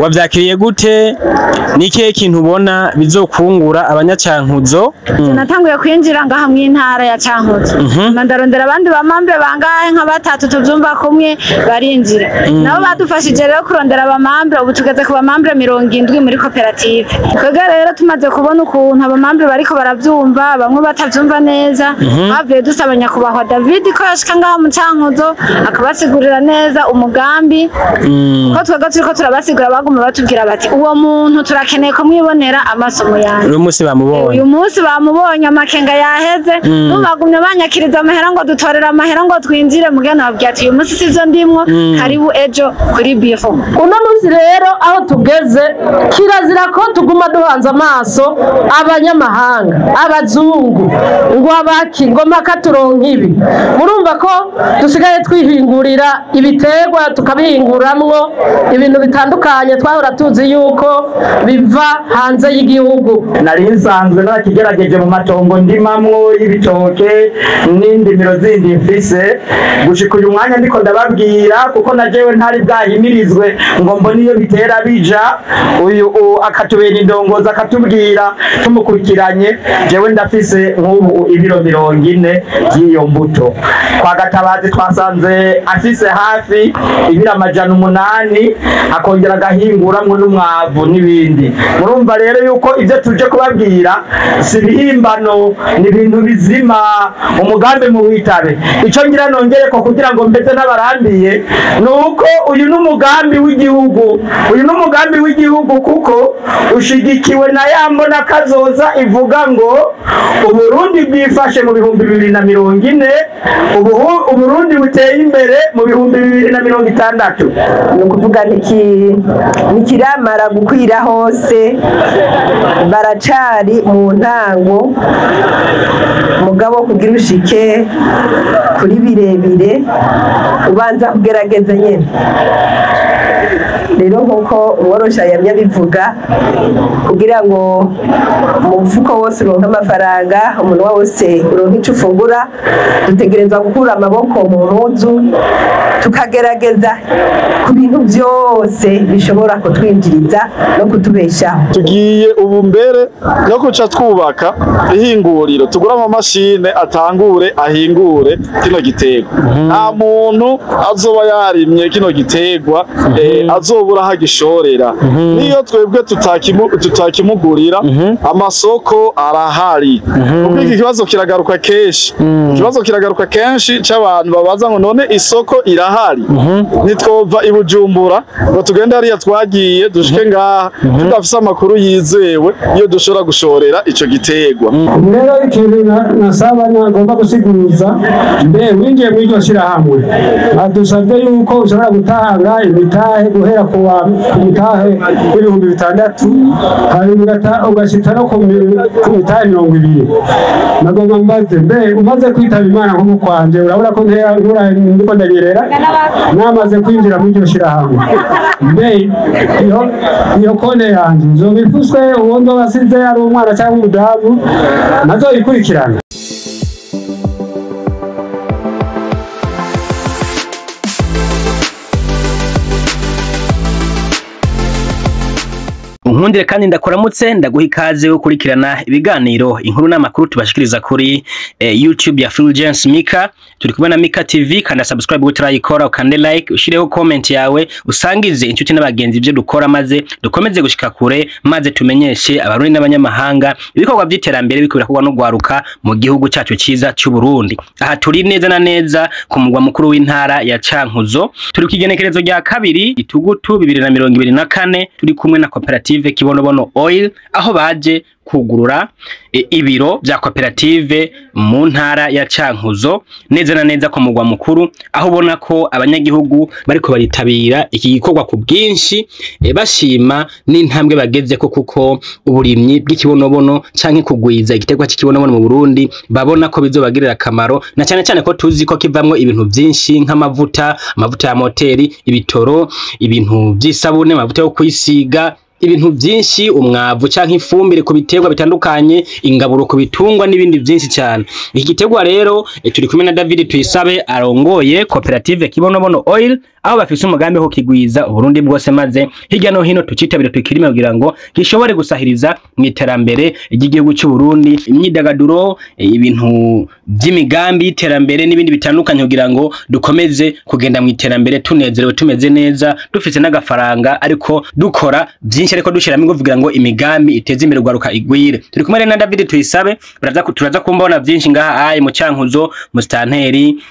Wavyakiriye gute? Ni ikihe kintu ubona bizokungura abanyacankuzo? Natanguye kwinjira ngaha mu ntara ya Cankuzo, ndarondera abandi ba membre bangahe nka batatu tuvyumva kumwe barinjira. Nabo badufashije rero kurondera aba membre. Ubu tugeze ku ba membre 70 muri koperative. Twebwe rero tumaze kubona ukuntu aba membre bariko baravyumva, bamwe batavyumva neza, bavuye dusaba nyakubahwa David ko yashika ngaha mu Cankuzo akabasigurira neza umugambi, ko twebwe turiko turabasigura baguma batubwira bati uwo muntu turakeneye kumwibonera amasomo yanyu. Uyu munsi bamubonye. Uyu munsi bamubonye, amakenga yaheze. Bagumye banyakiriza amahera ngo dutorere amahera ngo twinjire, mugena babwira ati uyu munsi sivyo ndimwo, karibu ejo kuri biro. Uno munsi rero aho tugeze, kirazira ko tuguma duhanze amaso abanyamahanga, abazungu, ngo abaki ngo mpaka turonke ibi. Murumva ko dusigaye twihingurira ibiterwa, tukabihinguramwo ibintu bitandukanye twahora tuzi yuko biva hanze y'igihugu. Nari nsanzwe narakigerageje mu matongo ndimamwo y'ibitoke n'indimiro zindi mfise. Gushika uyu mwanya ndiko ndababwira, kuko na jewe ntari bwahimirizwe ngo mbone iyo bitera bija, uyu akatubera indongozi akatubwira tumukurikiranye. Jewe ndafise nk'ubu ibiro 40 by'iyo mbuto. Kwa Gatabazi twasanze afise hafi ibiro 800, akongera agahinguramwo n'umwavu n'ibindi. Murumva rero yuko ibyo tuje kubabwira si ibihimbano, ni ibintu bizima. Umugambi mu witabe. Ico ngira nongere ko kugira ngo mbeze n'abarambiye, nuko uyu n'umugambi w'igihugu, uyu n'umugambi w'igihugu kuko ushigikiwe na ya mbona kazoza ivuga ngo Uburundi bwifashe mu 2040, Uburundi buteye imbere mu 2060. Ni ukuvuga ntikiramara gukwira hose, baracari mu ntango, mugabo kugira ushike kuri birebire ubanza kugerageza nyene. Rero nkuko uworosha yamye abivuga, kugira ngo umufuko wose uronke amafaranga, umunwa wose uronke ico ufungura, dutegerezwa gukura amaboko mu mpuzu, tukagerageza ku bintu byose bishobora kutwinjiriza no kutubeshaho. Tugiye ubu mbere no kuca twubaka ihinguriro, tugura amamashine atangure ahingure kino giterwa. Nta muntu azoba yarimye kino giterwa azobura aho agishorera. Niyo twebwe tutakimugurira, amasoko arahari. Kuko iki kibazo kiragaruka kenshi, ikibazo kiragaruka kenshi c'abantu babaza ngo none isoko irahari, nitwova i Bujumbura ngo tugende hariya twagiye dushike ngaha tudafise amakuru yizewe iyo dushobora gushorera ico giterwa. Rero ikintu nasaba nagomba gusiguza, mbe winjiye muri iryo shyirahamwe badusabye yuko ushobora gutanga imitahe guhera ku mutahe w'6,000, hanyuma ugashitsa no ku mitahe 20. Nagomba mbaze, mbe umaze kwitaba Imana nko kwanje, urabona ko ntera ndiko ndanyerera, namaze kwinjira muri iryo shyirahamwe, mbe iyo konte yanjye nzoba ifuswe, uwo nzoba asize ari umwana cyangwa umudamu nazoyikurikirana? Nkundire kandi ndakuramutse, ndaguha ikaze yo gukurikirana ibiganiro, inkuru n'amakuru tubashikiriza kuri YouTube ya Fulgence Mika. Turi kumwe na Mika TV. Kanda subscribe utarayikora, ukande like, ushireho comment yawe, usangize inshuti n'abagenzi ibyo dukora, maze dukomeze gushika kure, maze tumenyeshe abarundi n'abanyamahanga ibikorwa by'iterambere biriko birakorwa no gwaruka mu gihugu cyacu ciza cy'u Burundi. Aha turi neza na neza ku mugwa mukuru w'intara ya Cankuzo. Turi ku igenekerezo rya 2 Itugutu 2024, turi kumwe na koperative Kibonobono Oil, aho baje kugurura ibiro bya koperative mu ntara ya Cankuzo, neza na neza ku mugwa mukuru, aho ubona ko abanyagihugu bariko baritabira iki gikorwa ku bwinshi, bashima n'intambwe bageze ko, kuko uburimyi bw'ikibonobono canke kugwiza igiterwa cy'ikibonobono mu Burundi babona ko bizobagirira akamaro, na cyane cyane ko tuzi ko kivamwo ibintu byinshi nk'amavuta, amavuta ya moteri, ibitoro, ibintu by'isabune, amavuta yo kwisiga. ibintu byinshi, umwavu canke ifumbire ku biterwa bitandukanye, ingaburo ku bitungwa n'ibindi byinshi cyane. Iki giterwa rero turi kumwe na David Tuyisabe arongoye koperative Kibonobono Oil, aho bafise umugambi wo kigwiza Uburundi bwose, maze hirya no hino tucitabire tukirime kugira ngo gishobore gusahiriza mu iterambere ry'igihugu cy'u Burundi, imyidagaduro, ibintu by'imigambi y'iterambere n'ibindi bitandukanye, kugira ngo dukomeze kugenda mu iterambere tunezerewe, tumeze neza, dufise n'agafaranga, ariko dukora byinshi, ariko dushiramo ingufu kugira ngo imigambi iteze imbere urwaruka igwire. Turi kumwe rero na David Tuyisabe, turaza kumbona byinshi ngaha aye mu Cankuzo, mu stanteri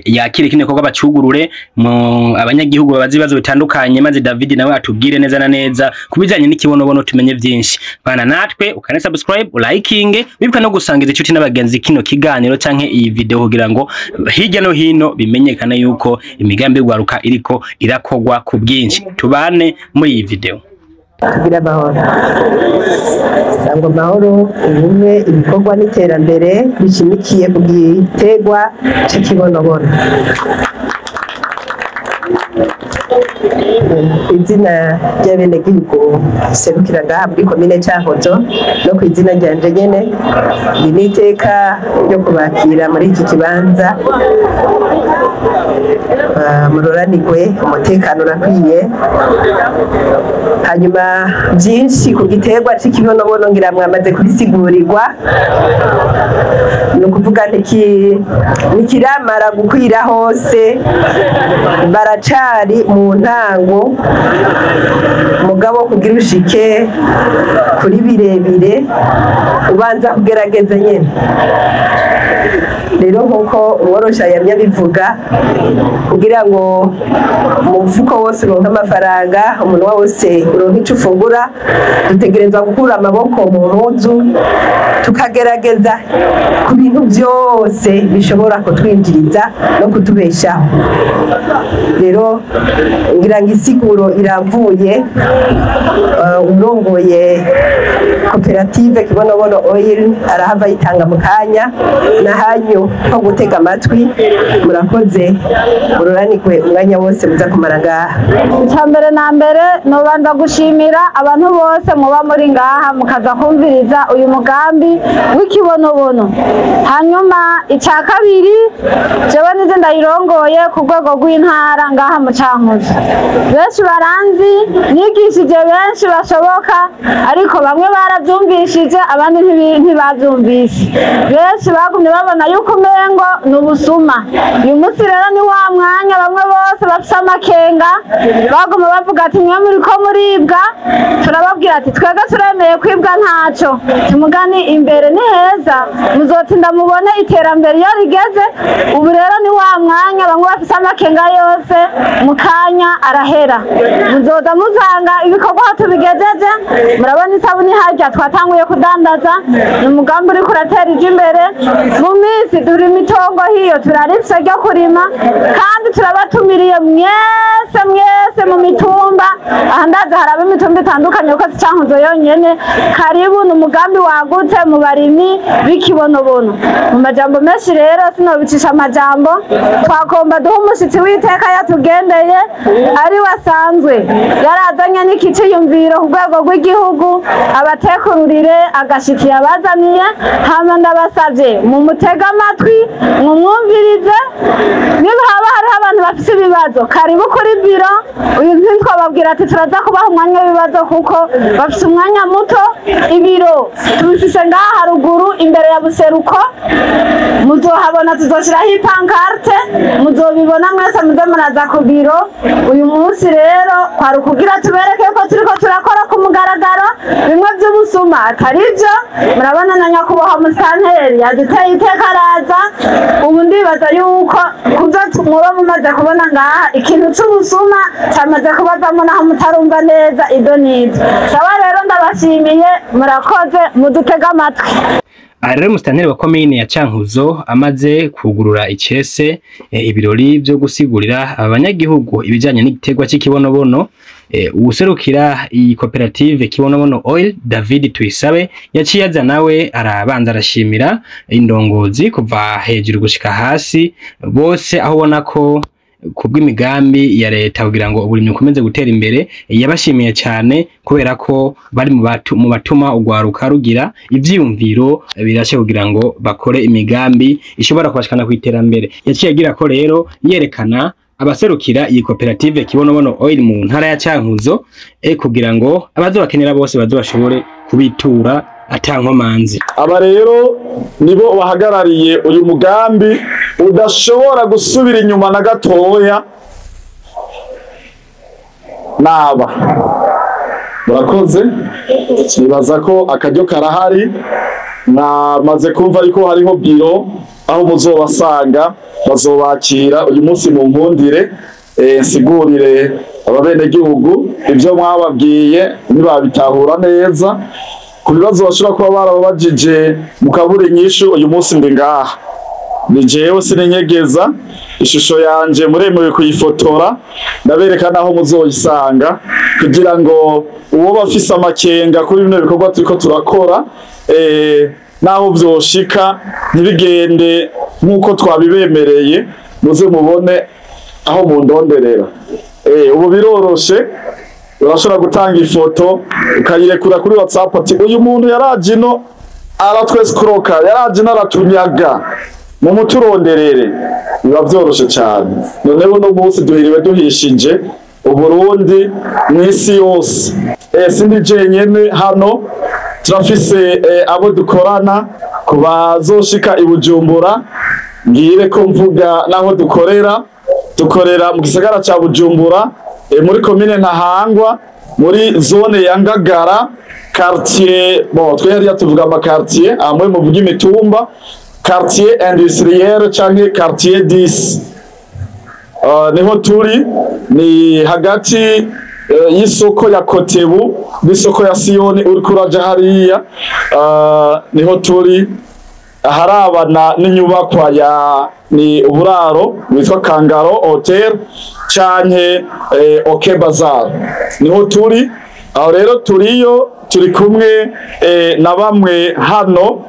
yakire kino gikorwa bacugurure mu abanyagihugu babaza ibibazo bitandukanye, maze David nawe atubwire neza na neza kubijanye n'ikibonobono, tumenye byinshi. Bana natwe, ukane subscribe, ulikinge, wibuka no gusangiza inshuti n'abagenzi kino kiganiro canke iyi video, kugira ngo hirya no hino bimenyekane yuko imigambi y'urwaruka iriko irakogwa ku bwinshi. Tubane muri iyi video. Kugira amahoro, sangwa amahoro, ubumwe, ibikorwa n'iterambere bishimikiye ku giterwa c'ikibonobono. Ku izina ry'abenegihugu serukira ngaha muri komine Cankuzo no ku izina ryanje nyene, ni n'iteka ryo kubakira muri iki kibanza. Muroranirwe, umutekano urakwiye. Hanyuma byinshi ku giterwa c'ikibonobono ngira mwamaze kubisigurirwa. Ni ukuvuga ntikiramara gukwira hose, baracari mu ntango, mugabo kugira ushike kuri birebire ubanza kugerageza nyene. Rero nk'uko umworosha yamye abivuga, kugira ngo umufuko wose uronke amafaranga, umunwa wose uronke ico ufungura, dutegerezwa gukura amaboko mu mpuzu, tukagerageza ku bintu byose bishobora kutwinjiriza no kutubeshaho. Rero ngira ngo isiguro iramvuye, urongoye koperative Kibonobono Oil arahava yitanga mu kanya nahanyu ko gutega amatwi. Murakoze, muroranirwe umwanya wose muza kumara ngaha. Icya mbere na mbere, nobanza gushimira abantu bose muba muri ngaha mukaza kumviriza uyu mugambi w'ikibonobono. Hanyuma icya kabiri, jewe nije ndayirongoye ku rwego rw'intara ngaha mu Cankuzo. Benshi baranzi, nigishije benshi bashoboka, ariko bamwe barabyumvishije, abandi ntibabyumvise. Benshi bagumye babona yuko umengo ni ubusuma. Uyu munsi rero ni wa mwanya bamwe bose bafise amakenga baguma bavuga ati: "Mwe muriko muribwa." Turababwira ati: "Twebwe turemeye kwibwa, ntaco tumugani, imbere ni heza, muzotinda mubone iterambere iyo rigeze." Ubu rero ni wa mwanya bamwe bafise amakenga yose mu kanya arahera, muzoza muzanga ibikorwa aho tubigejeje. Murabona isabuni harya twatanguye kudandaza, ni umugambi uriko uratera ija imbere. Mu minsi turi imitongo hiyo turarifise ryo kurima, kandi turabatumiriye mwese mwese mu mitumba. Aha ndazi haraba imitumba itandukanye kuko si Cankuzo yonyene. Karibu, ni umugambi wagutse mu barimyi b'ikibonobono. Mu majambo menshi rero sinobicisha amajambo, twagomba duhe umushitsi w'iteka yatugendeye, ari we asanzwe yarazanye n'ikiciyumviro ku rwego rw'igihugu, abatekururire agashitsi yabazaniye. Hama ndabasavye mumutege amatwi, mumwumvirize. Niba haba hariho abantu bafise ibibazo, karibu kuri biro. Uyu ntitwababwira ati turaza kubaha umwanya w'ibibazo kuko bafise umwanya muto. Ibiro tubifise ngaha haruguru imbere ya Buseruko, muzohabona, tuzoshiraho ipancarte, muzobibona mwese, muze muraza ku biro. Uyu munsi rero kwari ukugira tubereke ko turiko turakora ku mugaragaro, bimwe by'ubusuma atari byo. Murabona na nyakubahwa musitanteri yaduteye iteka araza. Ubu ndibaza yuko kubyo muba mumaze kubona ngaha, ikintu c'ubusuma cyamaze kubavamo, naho mutarumva neza ido n'ido. Sawa rero, ndabashimiye, murakoze, mudutege amatwi. Aha rero umusitanteri wa komine ya Cankuzo amaze kugurura icese ibirori vyo gusigurira abanyagihugu ibijanye n'igiterwa c'ikibonobono, uwuserukira iyi koperative Kibonobono Oil, David Tuyisabe, yaciye aza nawe arabanza arashimira indongozi kuva hejuru gushika hasi bose, aho ubona ko Kubw'imigambi ya leta kugira ngo uburimyi bukomeze gutera imbere, yabashimiye cyane kubera ko bari mu batuma urwaruka rugira ivyiyumviro birashe kugira ngo bakore imigambi ishobora kubashikana ku iterambere. Yaciye agira ko rero yerekana abaserukira iyi koperative Kibonobono Oil mu ntara ya Cankuzo, kugira ngo abazobakenera bose bazobashobore kubitura atankomanzi. Aba rero nibo bahagarariye uyu mugambi udashobora gusubira inyuma na gatoya. Naba murakoze, nibaza ko akaryo karahari. Namaze kumva ariko hariho biro aho muzobasanga, bazobakira. Uyu munsi mu nkundire nsigurire ababenegihugu ibyo mwababwiye ntibabitahura neza, ku bibazo bashobora kuba barababajije mukabura inyishu. Uyu munsi ndi ngaha, ni jewe, sininyegeza ishusho yanje, muremewe kuyifotora, ndabereka naho muzoyisanga kugira ngo uwo bafise amakenga kuri bino bikorwa turiko turakora, naho vyoshika ntibigende nk'uko twabibemereye, muze mubone aho mundonderera. Ubu biroroshe, urashobora gutanga ifoto ukayirekura kuri WhatsApp ati uyu muntu yaraje ino aratwescroka, yaraje ino aratunyaga, mumuturonderere. Biba vyoroshe cyane. Noneho uno munsi duhiriwe duhishije Uburundi mw'isi yose. Sindi jenyene hano, turafise abo dukorana. Ku bazoshika i Bujumbura, ngire ko mvuga naho dukorera. Dukorera mu gisagara ca Bujumbura, muri komine Ntahangwa, muri zone ya Ngagara, quartier, bon, twe hariya tuvuga ama quartier, amwe muvuga imitumba, quartier industriel canke quartier 10. Niho turi, ni hagati y'isoko ya Kotebu n'isoko ya Siyoni, uriko uraja hariya. Niho turi, aharabana n'inyubakwa ya ni uburaro witwa Kangaro Hotel canke OK Bazar, niho turi. Aho rero turiyo, turi kumwe na bamwe hano.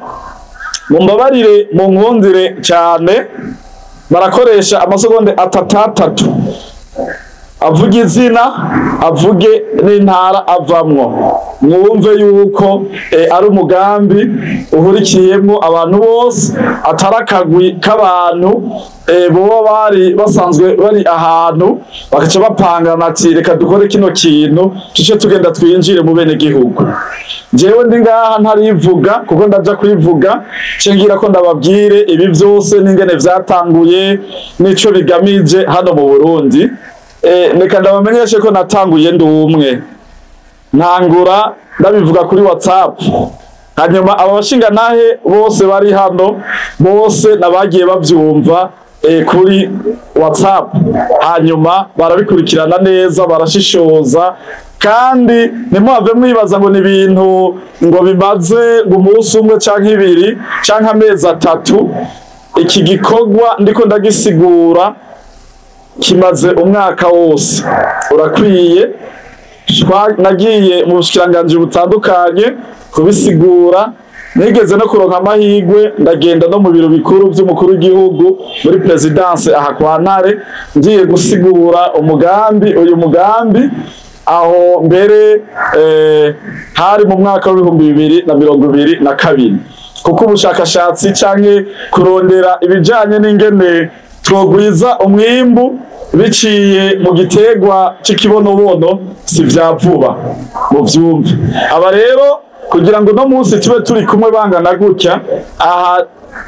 Mumbabarire, munkundire cyane, barakoresha amasegonde atatu atatu, avuge izina, avuge n'intara avamwo, mwumve yuko ari umugambi uhurikiyemwo abantu bose, atari akagwi k'abantu boba bari basanzwe bari ahantu bagaca bapangana ati reka dukore kino kintu tuce tugenda twinjire mu bene gihugu. Jewe ndi ngaha ntarivuga kuko ndaja kwivuga, cengira ko ndababwire ibi vyose n'ingene vyatanguye n'ico bigamije hano mu Burundi. Reka ndabamenyeshe ko natanguye ndi umwe, ntangura ndabivuga kuri WhatsApp, hanyuma aba bashingantahe bose bari hano bose nabagiye bavyumva kuri WhatsApp, hanyuma barabikurikirana neza, barashishoza. Kandi ntimuhave mwibaza ngo ni ibintu ngo bimaze ngo umunsi umwe canke ibiri canke amezi 3. Iki gikorwa ndiko ndagisigura kimaze umwaka wose urakwiye. Nagiye mu bushikiranganji butandukanye kubisigura, nigeze no kuronka amahirwe ndagenda no mu biro bikuru vy'umukuru w'igihugu muri presidence aha kwa Ntare, ngiye gusigura umugambi, uyu mugambi. Aho mbere hari mu mwaka w'2022, kuko ubushakashatsi canke kurondera ibijanye n'ingene twogwiza umwimbu biciye mu gitegwa c'ikibonobono si vya vuba, muvyumve. Aba rero kugira ngo no munsi tube turi kumwe bangana gutya, aha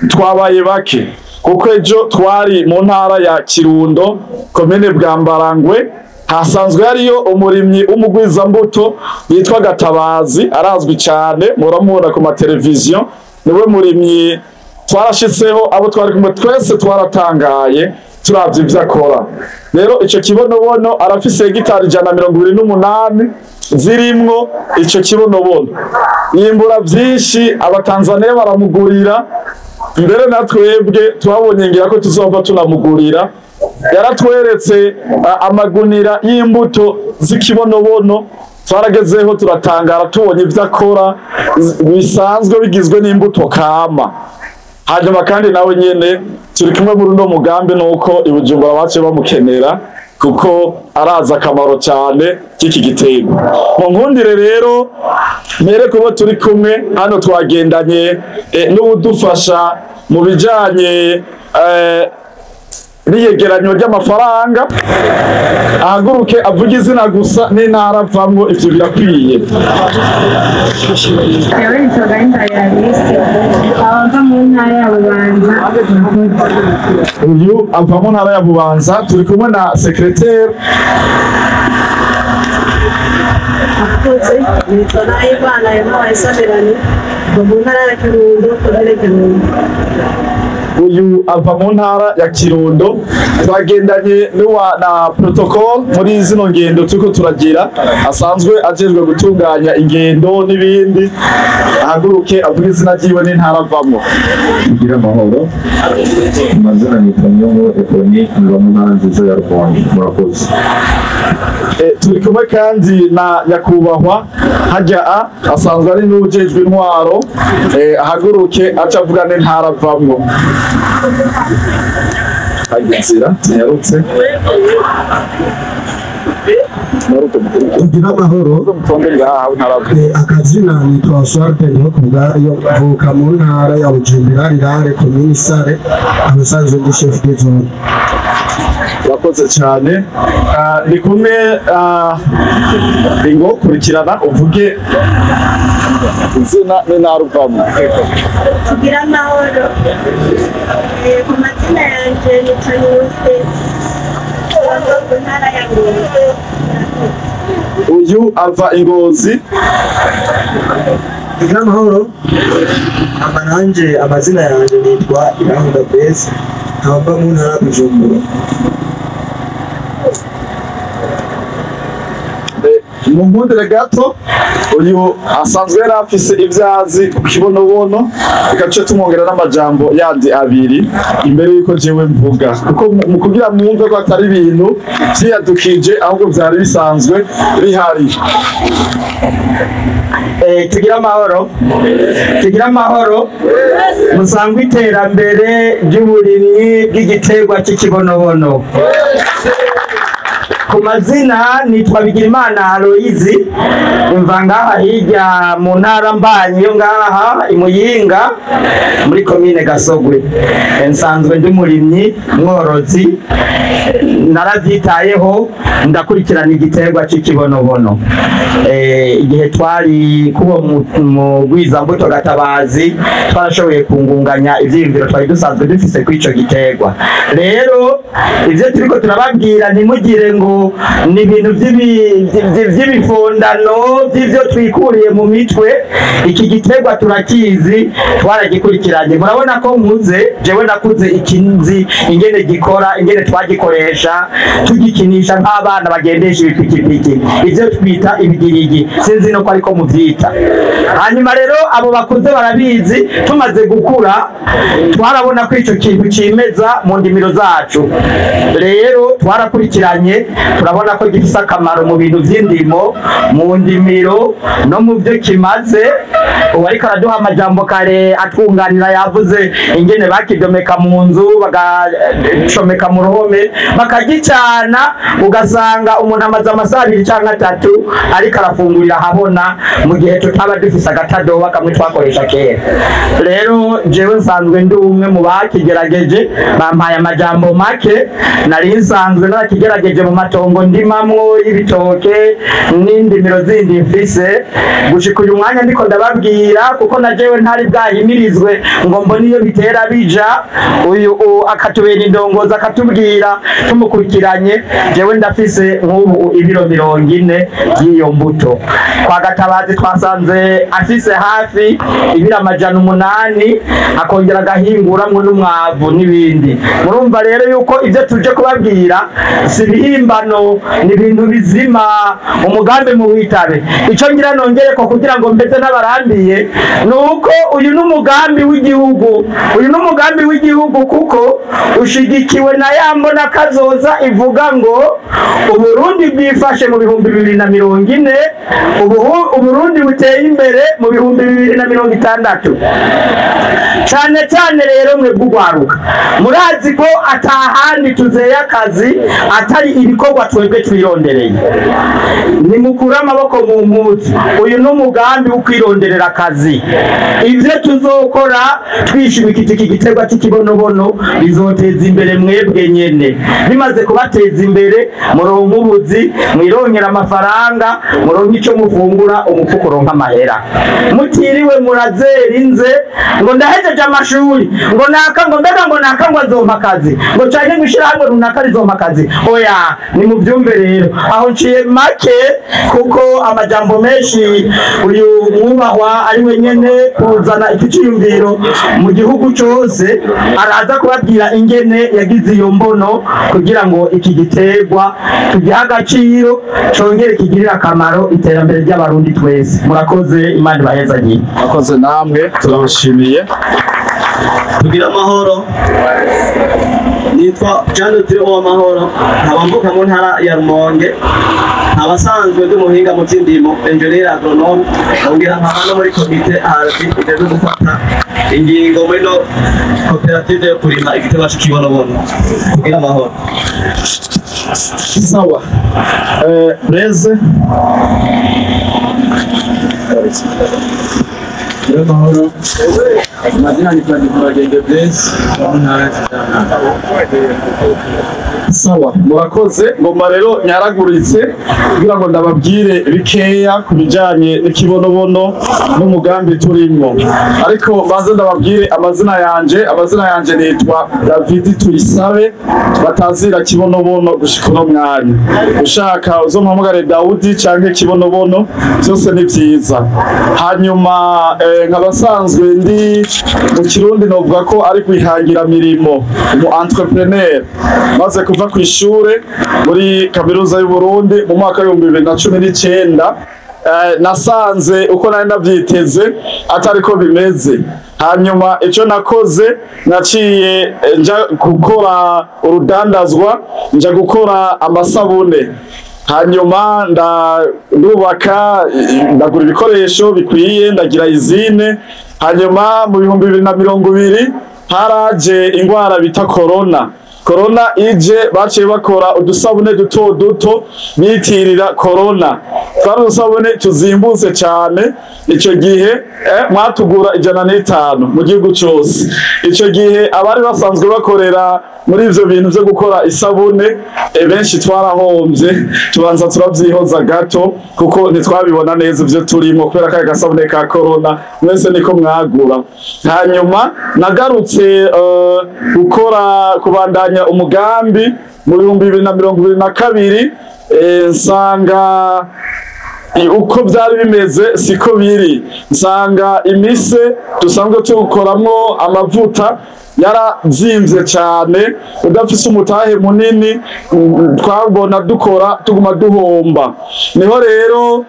twabaye bake kuko ejo twari mu ntara ya Kirundo, komine Bwambarangwe, hasanzwe hariyo umurimyi w'umugwizambuto yitwa Gatabazi, arazwi cyane, muramubona ku mateleviziyo, niwe murimyi twarashitseho. Abo twari kumwe twese twaratangaye turavye ivyo akora. Rero ico kibonobono arafise hegitari 128 zirimwo ico kibonobono, yimbura vyinshi, abatanzaniya baramugurira, mbere na twebwe twabonye ngira ko tuzova tunamugurira. Yaratweretse amagunira y'imbuto z'ikibonobono, twaragezeho turatangara tubonye ivyo akora bisanzwe bigizwe n'imbuto kama. Hanyuma kandi nawe nyene Turi kumwe muri uno mugambi nuko i Bujumbura bace bamukenera kuko arazi akamaro cyane k'iki giterwa. Mu nkundire rero mere kubo turi kumwe hano, twagendanye n'uwudufasha mu bijanye n'iyegeranyo ry'amafaranga. Ahaguruke avuge izina gusa n'intara avamwo, ivyo birakwiye. Jewe nitwa Gahimba Alice, abava mu ntara ya Bubanza. Uyu ava mu ntara ya Bubanza. Turi kumwe na secrétaire. Akoze, nitwa Nahimana Emma Isaberani, mva mu ntara ya Kirundo, komine Kirundo. Uyu ava mu ntara ya Kirundo. Twagendanye n'uwa na protocole muri zino ngendo turiko turagira, asanzwe ajejwe gutunganya ingendo n'ibindi. Ahaguruke avuge izina ryiwe n'intara avamwo. Kugira amahoro, amazina nitwa Nyongo Ekoni, mva mu ntara nziza ya Rumonge. Murakoze. Turi kumwe kandi na nyakubahwa hajya a asanzwe ari n'ujejwe intwaro. Ahaguruke aca avuga n'intara avamwo. Hajya inzira tunyarutse. Kugira amahoro. Mutonde ngaha intara. Akazina nitwa Oswald Ndihokubwayo, mvuka mu ntara ya Bujumbura Rirare, komini Sare, abasanzwe ndi chef de zone. Urakoze cyane. Ni kumwe ingo kurikirana uvuge izina n'intara uvamo. Tugira amahoro. Ku mazina yanje nitwa Niyuse, mva mu ntara ya Ngozi. Uyu ava i Ngozi. Kugira amahoro, ama nanje amazina yanje nitwa Irankunda Blaise, nkaba mva mu ntara ya Bujumbura. Mu nkundire gato, uyu asanzwe yari afise ivyazi ku kibonobono, reka tuce tumwongera n'amajambo yandi abiri imbere yuko jewe mvuga, kuko mu kugira mwumve ko atari ibintu vyiyadukije, ahubwo vyari bisanzwe bihari. Tugira amahoro, tugira amahoro. Musangwe iterambere ry'uburimyi bw'igiterwa cy'ikibonobono. Ku mazina nitwa Bigirimana Aloyizi, mva ngaha hirya mu ntara mbanyi yo ngaha i Muyinga, muri komine Gasogwe. Nsanzwe ndi umurimyi mworozi, naravyitayeho, ndakurikirana igiterwa cy'ikibonobono. Igihe twari kubo mu Rwizambuto Gatabazi, twarashoboye kungunganya ivyiyumviro twari dusanzwe dufise kuri ico giterwa. Rero ivyo turiko turababwira, ntimugire ngo ni ibintu vy'ibifondano vy'ivyo twikuriye mu mitwe. Iki giterwa turakizi, twaragikurikiranye. Murabona ko nkuze, jewe nakuze ikinzi ingene gikora, ingene twagikoresha tugikinisha nk'abana bagendesha ibipikipiki, ivyo twita ibigirigi, sinzi no ko ariko muvyita. Hanyuma rero abo bakuze barabizi. Tumaze gukura twarabona ko ico kintu cimeza mu ndimiro zacu. Rero twarakurikiranye, turabona ko gifise akamaro mu bintu vy'indimo, mu ndimiro no mu byo kimaze. Uwariko araduha amajambo kare atwunganira yavuze ingene bakidomeka mu nzu, bagacomeka mu ruhome, bakagicana, ugasanga umuntu amaze amasaha 2 canke 3 ariko arafungurira ahabona, mu gihe tutaba dufise agatadowa kamwe twakoresha kera. Rero jewe nsanzwe ndi umwe mu bakigerageje. Bampaye amajambo make. Nari nsanzwe narakigerageje mu matongo ndimamwo y'ibitoke n'indimiro zindi mfise. Gushika uyu mwanya ndiko ndababwira, kuko na jewe ntari bwahimirizwe ngo mbone iyo bitera bija, uyu akatubera indongozi, akatubwira tumukurikiranye. Jewe ndafise nk'ubu ibiro 40 by'iyo mbuto. Kwa Gatabazi twasanze afise hafi ibiro 800, akongera agahinguramwo n'umwavu n'ibindi. Murumva rero yuko ibyo tuje kubabwira si ibihimbano. hano ni ibintu bizima, umugambi muwitabe. Ico ngira nongere ko kugira ngo mbeze n'abarambiye nuko uyu n'umugambi w'igihugu, uyu n'umugambi w'igihugu kuko ushigikiwe na ya mbona kazoza ivuga ngo Uburundi bwifashe mu 2040, Uburundi buteye imbere mu 2060. Cyane cyane rero mwe bw'ugwaruka murazi ko atahandi tuzeye akazi atari ibikorwa twebwe twirondereye. Nimukure amaboko mu mpuzu, uyu n'umugambi wo kwironderera akazi. Ivyo tuzokora twishimikije iki giterwa cy'ikibonobono bizoteza imbere mwebwe nyene. Bimaze kubateza imbere muronka ubuzi, mwirongera amafaranga, muronka ico mufungura, umufuko uronka amahera. Mutiriwe murazera inze ngo ndahejeje amashuri, ngo naka ngo mbega ngo naka ngo azompa akazi, ngo canke ngo ishirahamwe runaka rizompa akazi. Oya, ni muvyumve rero aho nciye make kuko amajambo menshi uyu mwubahwa ari wenyene kuzana iki ciyumviro mu gihugu cose araza kubabwira ingene yagize iyo mbono kugira ngo iki giterwa tugihe agaciro congere kigirire akamaro iterambere ry'Abarundi twese. Murakoze, Imana ibahezagire. Murakoze namwe, turabashimiye. Tugira amahoro. Nitwa Jean Dutire Uwamahoro, nkaba mvuka mu ntara ya Rumonge, nkaba nsanzwe ndi umuhinga mu by'indimo, engineer agronome, nkongera nkaba no muri komite ARD ijejwe gufata ingingo muri no koperative yo kurima igiterwa c'ikibonobono. Tugira amahoro. Sawa. Blaise. Amahoro. Amazina ni Bagende Blaise, mu ntara ya Sawa, murakoze. Ngomba rero nyaraguritse kugira ngo ndababwire bikeya ku bijanye n'ikibonobono n'umugambi turimwo, ariko mbanze ndababwire amazina yanje. Amazina yanje nitwa David Tuyisabe, batazira Kibonobono gushika uno mwanya. Ushaka uzompamagare Daudi canke Kibonobono, byose ni vyiza. Hanyuma nkaba nsanzwe ndi mu Kirundi novuga ko ari kwihangira mirimo, umu entrepreneur. Maze kuva ku ishure muri kaminuza y'u Burundi mu mwaka wa 2019, nasanze uko nari navyiteze atariko bimeze. Hanyuma ico nakoze, naciye nja gukora urudandazwa, nja gukora amasabune. Hanyuma ndubaka, ndagura ibikoresho bikwiye, ndagira izine. Hanyuma mu 2020 haraje ingwara bita corona. Corona ije baciye bakora udusabune duto duto bitirira corona. Twari udusabune tuzimbutse cyane ico gihe, mwatugura 105 mu gihugu cyose. Ico gihe abari basanzwe bakorera muri ivyo bintu vyo gukora isabune, benshi twarahombye, tubanza turavyihoza gato kuko ntitwabibona neza ivyo turimo kubera ka gasabune ka corona mwese niko mwagura. Hanyuma nagarutse gukora kubandanya umugambi mu 2022, nsanga uko byari bimeze siko biri. Nsanga imise dusanzwe tukoramwo amavuta yarazimvye cyane, udafise umutahe munini twabona dukora tuguma duhomba. Niho rero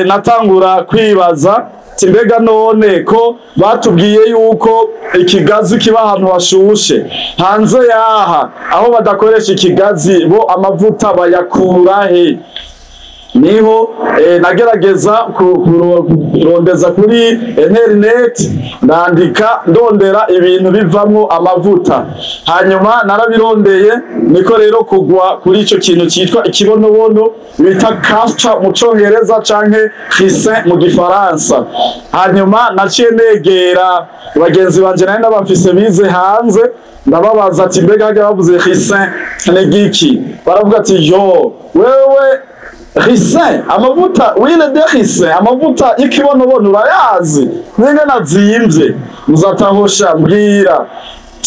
natangura kwibaza mbega none ko batubwiye yuko ikigazi kiba ahantu hashushe, hanze yaha aho badakoresha ikigazi bo amavuta bayakura he? Niho nagerageza kurondeza kuri internet, ndandika ndondera ibintu bivamwo amavuta. Hanyuma narabirondeye, niko rero kugwa kuri ico kintu cyitwa ikibonobono bita castor mu congereza canke ricin mu gifaransa. Hanyuma naciye negera bagenzi banje nari nabafise bize hanze, ndababaza ati mbega harya bavuze ricin ni giki? Baravuga ati yo wewe ricin, amavuta huile de ricin, amavuta y'ikibonobono urayazi ninge nazimvye muzatahosha mbwira.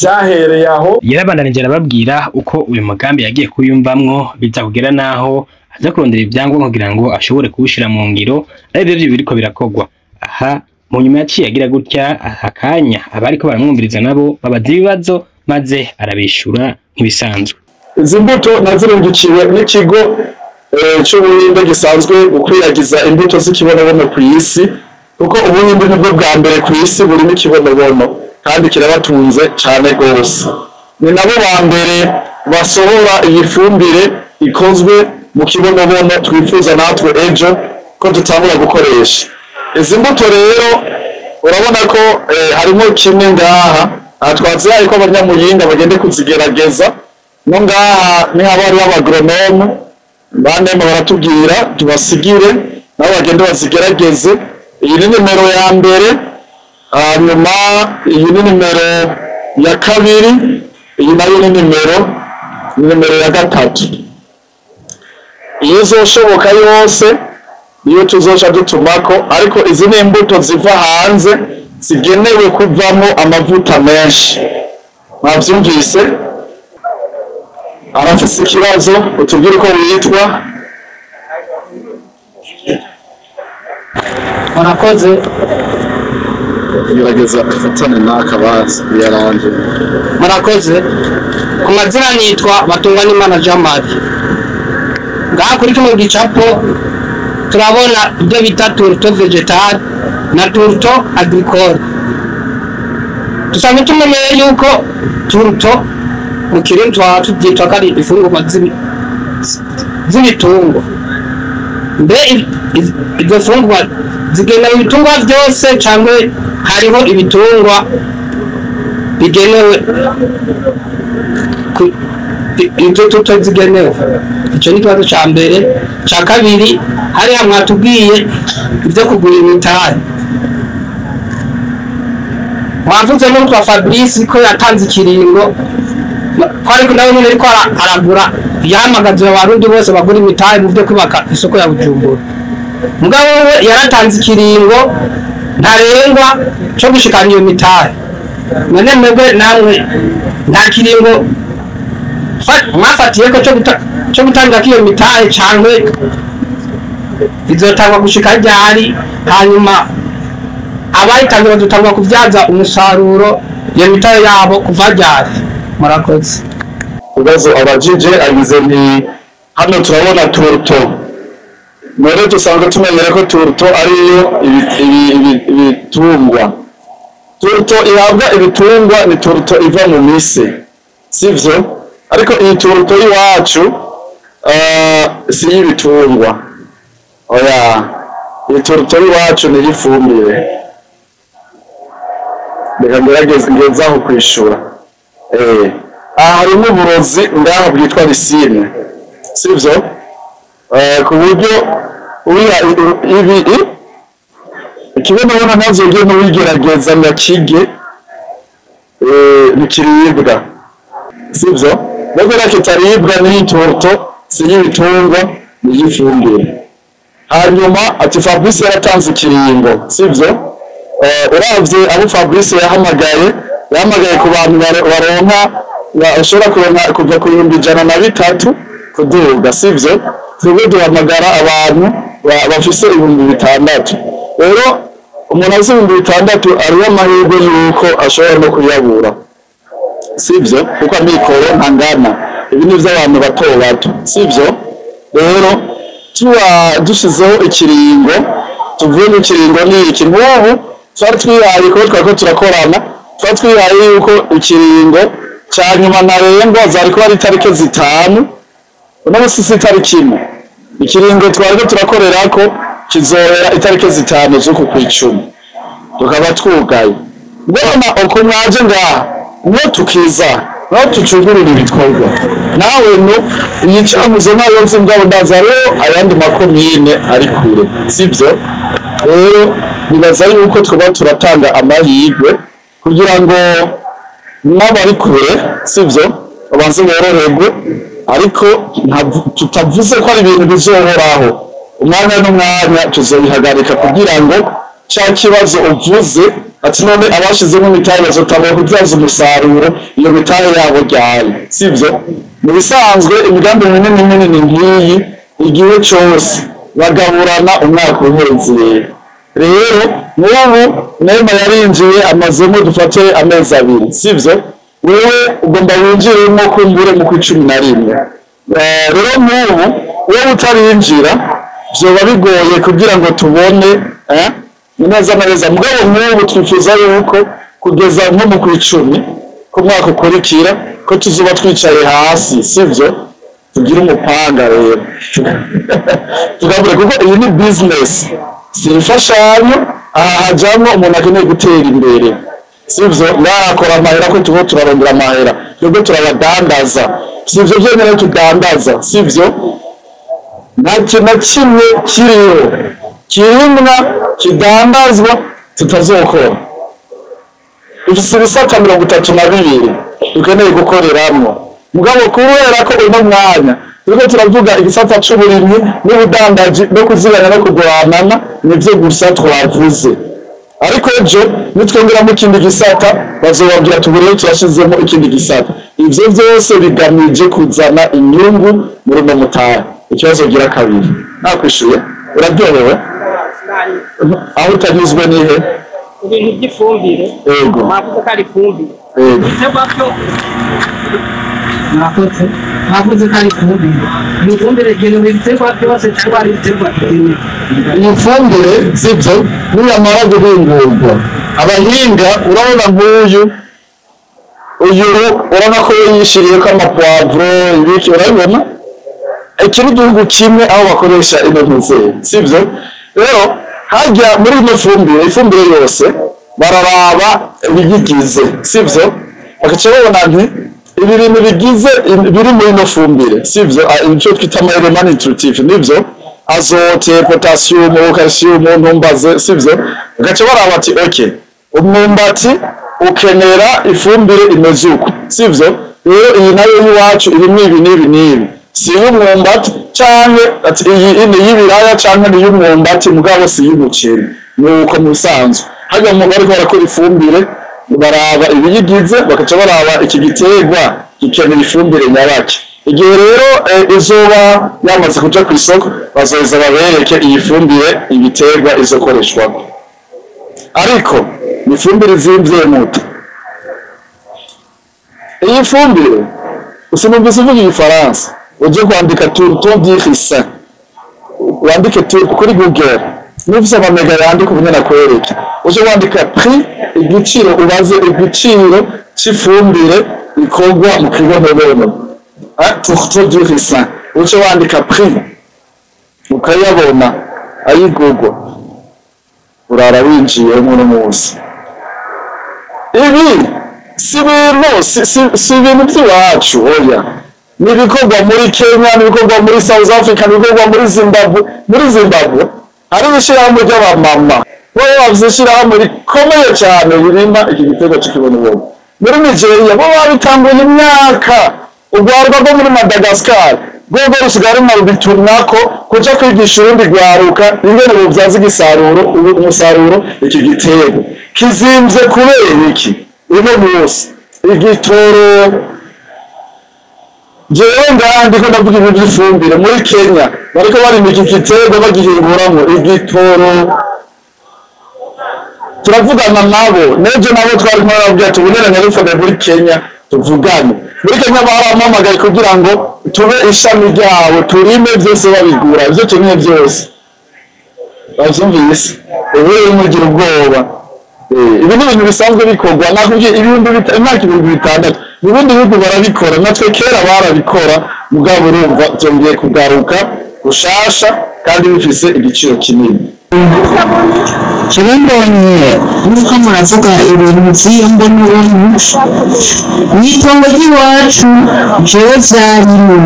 Byahereye aho. Yarabandanije arababwira uko uyu mugambi yagiye kuyumvamwo, biza kugera naho aza kurondera ibyangombwa kugira ngo ashobore kuwushira mu ngiro, ari byo biriko birakogwa. Aha mu nyuma yaciye agira gutya akanya abariko baramwumviriza nabo babaza ibibazo maze arabishura nk'ibisanzwe. Izi mbuto nazirungikiwe n'ikigo c'Ubuhinde gisanzwe gukwiragiza imbuto z'ikibonobono ku isi, kuko Ubuhinde nibwo bwa mbere ku isi burimo ikibonobono kandi kirabatunze cane gose. Ni nabo ba mbere basohora iyi fumbire ikozwe mu kibonobono twifuza natwe ejo ko dutangura gukoresha. Izi mbuto rero urabona ko harimo kimwe ngaha, aha twazihaye ko abanyamuyinga bagende kuzigerageza, no ngaha niho haba hariho abagoronome banema baratubwira tubasigire nabo bagende bazigerageze. Iyi ni nimero ya mbere, hanyuma iyi ni nimero ya kabiri, iyi nayo ni nimero ya gatatu. Iyo izoshoboka yose niyo tuzoca dutumako, ariko izi ni imbuto ziva hanze zigenewe kuvamo amavuta menshi. Mwavyumvise? Arafise ikibazo, utubwire uko witwa. Murakoze. Gerageza ufatane n'aka basi yaranje. Murakoze. Ku mazina nitwa Batungwa Jean Marie. Ngaha kuri kino gicapo turabona ibyo bita tourteau vegetal na tourteau agricole. Dusanzwe tumenyereye yuko tourteau mu kirundi tubyitwa ko ari imfungurwa z'ibitungwa. Mbe izo mfungurwa zigenewe ibitungwa byose cyangwa hariho ibitungwa bigenewe ibyo tuto zigenewe? Icyo ni ikibazo cya mbere. Cya kabiri, hariya mwatubwiye ibyo kugura imitahe, mwavuze n'uwitwa Fabrice ko yatanze ikiringo ko ariko nawe nyine ariko aragura, yahamagaje abarundi bose bagura imitahe mu byo kubaka isoko ya Bujumbura. Mugabo we yaratanze ikiringo ntarengwa cyo gushikana iyo mitahe. None mwebwe namwe nta kiringo mwafatiye ko cyo gutanga iyo mitahe, cyangwa izotangwa gushika ryari? Hanyuma abayitanze bazotangwa kuvyaza umusaruro iyo mitahe yabo kuva ryari? Murakoze. Ibibazo abajije agize ni hano turabona tourteau. None dusanzwe tumenyere ko tourteau ariyo ibitungwa. Tourteau ihabwa ibitungwa ni tourteau iva mu mise, sivyo? Ariko iyi tourteau iwacu si y'ibitungwa. Oya, iyi tourteau iwacu ni ifumbire. Reka ngerageze ngezaho kwishura. Aha harimo uburozi ngaha bwitwa risine, sivyo? Ku buryo ibi ikibonobono nazo ugiye n'uwigerageza ngo akirye ntikiribwa, sivyo? Nubwo kitaribwa ni tourteau, si y'ibitungwa, ni iy'ifumbire. Hanyuma ati Fabrice yaratanze ikiringo, sivyo? Uravye abo Fabrice yahamagaye ku bantu baronka bashobora kuronka kuva ku 103,000 kuduga, sivyo? Twebwe duhamagara abantu bafise 6,000. Rero umuntu azi 6,000 ariyo amahirwe yuko ashobora no kuyabura, sivyo? Kuko amikoro ntangana, ibi ni ivy'abantu bato bato, sivyo? Rero tuba dushizeho ikiringo, tuvuye mu kiringo ni iki nk'ubu twari twihaye ko twariko turakorana, twari twihaye yuko ikiringo ca nyuma ntarengwa zari kuba ari itariki 5, uno musi si itariki 1. Ikiringo twariko turakorerako kizohera itariki 5 z'uku kw'icumi, tukaba twugaye. Mbona uko mwaje ngaha no tukiza no tucugurura ibikorwa, nawe no iyi camuzo nayo nzi mugabo ndaza rero ayandi makomine ari kure, sivyo? Rero nibaza yuko twaba turatanga amahirwe kugira ngo n'abari kure, sivyo, babanze boroherwe, ariko tutavuze ko ari ibintu bizohoraho. Umwanya n'umwanya tuzobihagarika kugira ngo ca kibazo uvuze ati none abashizemo imitahe bazotangura kubyaza umusaruro iyo mitahe yabo ryari, sivyo? Mu bisanzwe imigambi minini minini nk'iyi igihe cose bagaburana umwaka uheze. Rero n'ubu Nema yarinjiye amazemo dufate amezi 2, sivyo? Wewe ugomba winjiremo kumbure mu 11. Rero nk'ubu wowe utarinjira vyoba bigoye kugira ngo tubone neza neza. Mugabo nk'ubu twifuza yuko kugeza nko mu 10 ku mwaka ukurikira ko tuzoba twicaye hasi, sivyo? Tugira umupanga rero tugabure, kuko iyi ni business, si imfashanyo. Aha hajamwo umuntu akeneye gutera imbere, sivyo? Nakora amahera ko tuba turarondera amahera, twebwe turabadandaza, sivyo? Vyemerewe tudandaza, sivyo? Nta kintu na kimwe kiriho kirimwa kidandazwa tutazokora. Dufise ibisata 32 dukeneye gukoreramwo. Mugabo kubera ko uno mwanya turiko turavuga igisata c'uburimyi n'ubudandaji no kuziganya no kuguranana, nivyo gusa twavuze. Ariko ejo nitwongeramo ikindi gisata bazobabwira tubure turashizemo ikindi gisata. Ivyo vyose bigamije kuzana inyungu muri uno mutahe. Ikibazo gira kabiri, nakwishuye? Uraryohewe? Aho utanyuzwe nihe? Ibintu by'ifumbire. Yego. Mwavuze ko ari ifumbire. Yego. Mwakoze, mwavuze ko ari ifumbire. Ni ifumbire igenewe ibiterwa byose cyangwa ari ibiterwa bigenewe? Iyi fumbire, sibyo, niyamara guhingurwa abahinga, urabona nk'uyu uyu urabona ko yishiriyeko amapoivro ibiki, urabibona? Iki ni igihugu kimwe aho bakoresha ino ntuzeri, sibyo? Rero hajya muri ino fumbire, ifumbire yose bararaba ibiyigize, sibyo? Bagaca babona nti ibi bintu bigize biri muri ino fumbire, sivyo? Icyo twita ama éléments nutritifs, nivyo? Azote, potassium, calcium, ntumbaze, sivyo? Bagaca baraba ati okay, umwumbati ukenera ifumbire imeze uku, sivyo? Rero iyi nayo y'iwacu irimwo ibi n'ibi n'ibi, si iy'umwumbati canke ati iyi ni iy'ibiraya canke ni iy'umwumbati, mugabo si iy'umuceri. Nuko mu bisanzwe harya mu bariko barakora ifumbire baraba ibiyigize, bakaca baraba iki giterwa gikenera ifumbire nyabaki. Igihe rero izoba yamaze kuja ku isoko, bazoza babereke iyi fumbire ibiterwa izokoreshwako. Ariko ni ifumbire izimvye muto. Iyi fumbire usinumvise uvuga igifaransa, uje kwandika tourton du ricin, wandike kuri Google, nufise amamega yandika ubu nyene akwereke. Uje wandika prix, igiciro, ubaze igiciro c'ifumbire ikorwa mu kibonobono, tourteau du ricin, uje wandika prix ukayabona ayigurwa, urara winjiyemwo uno munsi. Ibi si ibintu si ibintu by'iwacu, oya. Ni ibikorwa muri Kenya, ni ibikorwa muri South Africa, ni ibikorwa muri Zimbabwe. Muri Zimbabwe hari ishyirahamwe ry'abamama, bo bafise ishyirahamwe rikomeye cyane ririma iki giterwa c'ikibonobono. Muri Nigeria bo babitanguye imyaka. Urwaruka rwo muri Madagascar rwego rusigaye rumarubitumwako kuja kwigisha urundi rwaruka ingene bubyaza igisaruro umusaruro iki giterwa. Kizimvye kubera iki? Uno munsi igitoro. Jewe ngaha ndiko ndavuga ibintu by'ifumbire, muri Kenya bariko barima iki giterwa bagihinguramwo igitoro. Turavugana nabo n'ejo, nabo twari kumwe barabwira ati ubunene nyarufane muri Kenya tuvugane. Muri Kenya barampamagaye kugira ngo tube ishami ryabo, turime byose babigura, ibyo tumye byose. Bavyumvise? Ubu rero mugira ubwoba. Ibi ni ibintu bisanzwe bikorwa, nakubwiye imyaka 6000 mu bindi bihugu barabikora, natwe kera barabikora, mugabo urumva byongeye kugaruka gushasha kandi bifise igiciro kinini. Jewe mbonye muriko muravuga ibintu vy'iyo mbonobono mw'itongo ry'iwacu, jewe vyarimo,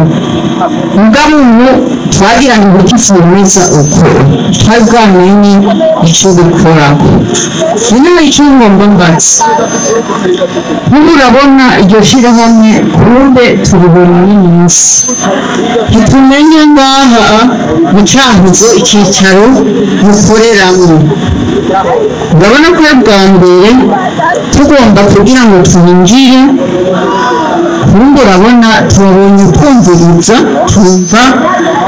mugabo ubu twagira ngo tuvyemeza uko twari bwamenye ico gukorako. Rero ico ngomba mbaza, nk'ubu urabona iryo shirahamwe, kumbe turibona n'iminsi ntitumenye ngaha mu Cankuzo icicaro mukoreramwo. Urabona ko ari bwa mbere tugomba kugira ngo twinjire, kumbe urabona turabonye twumviriza twumva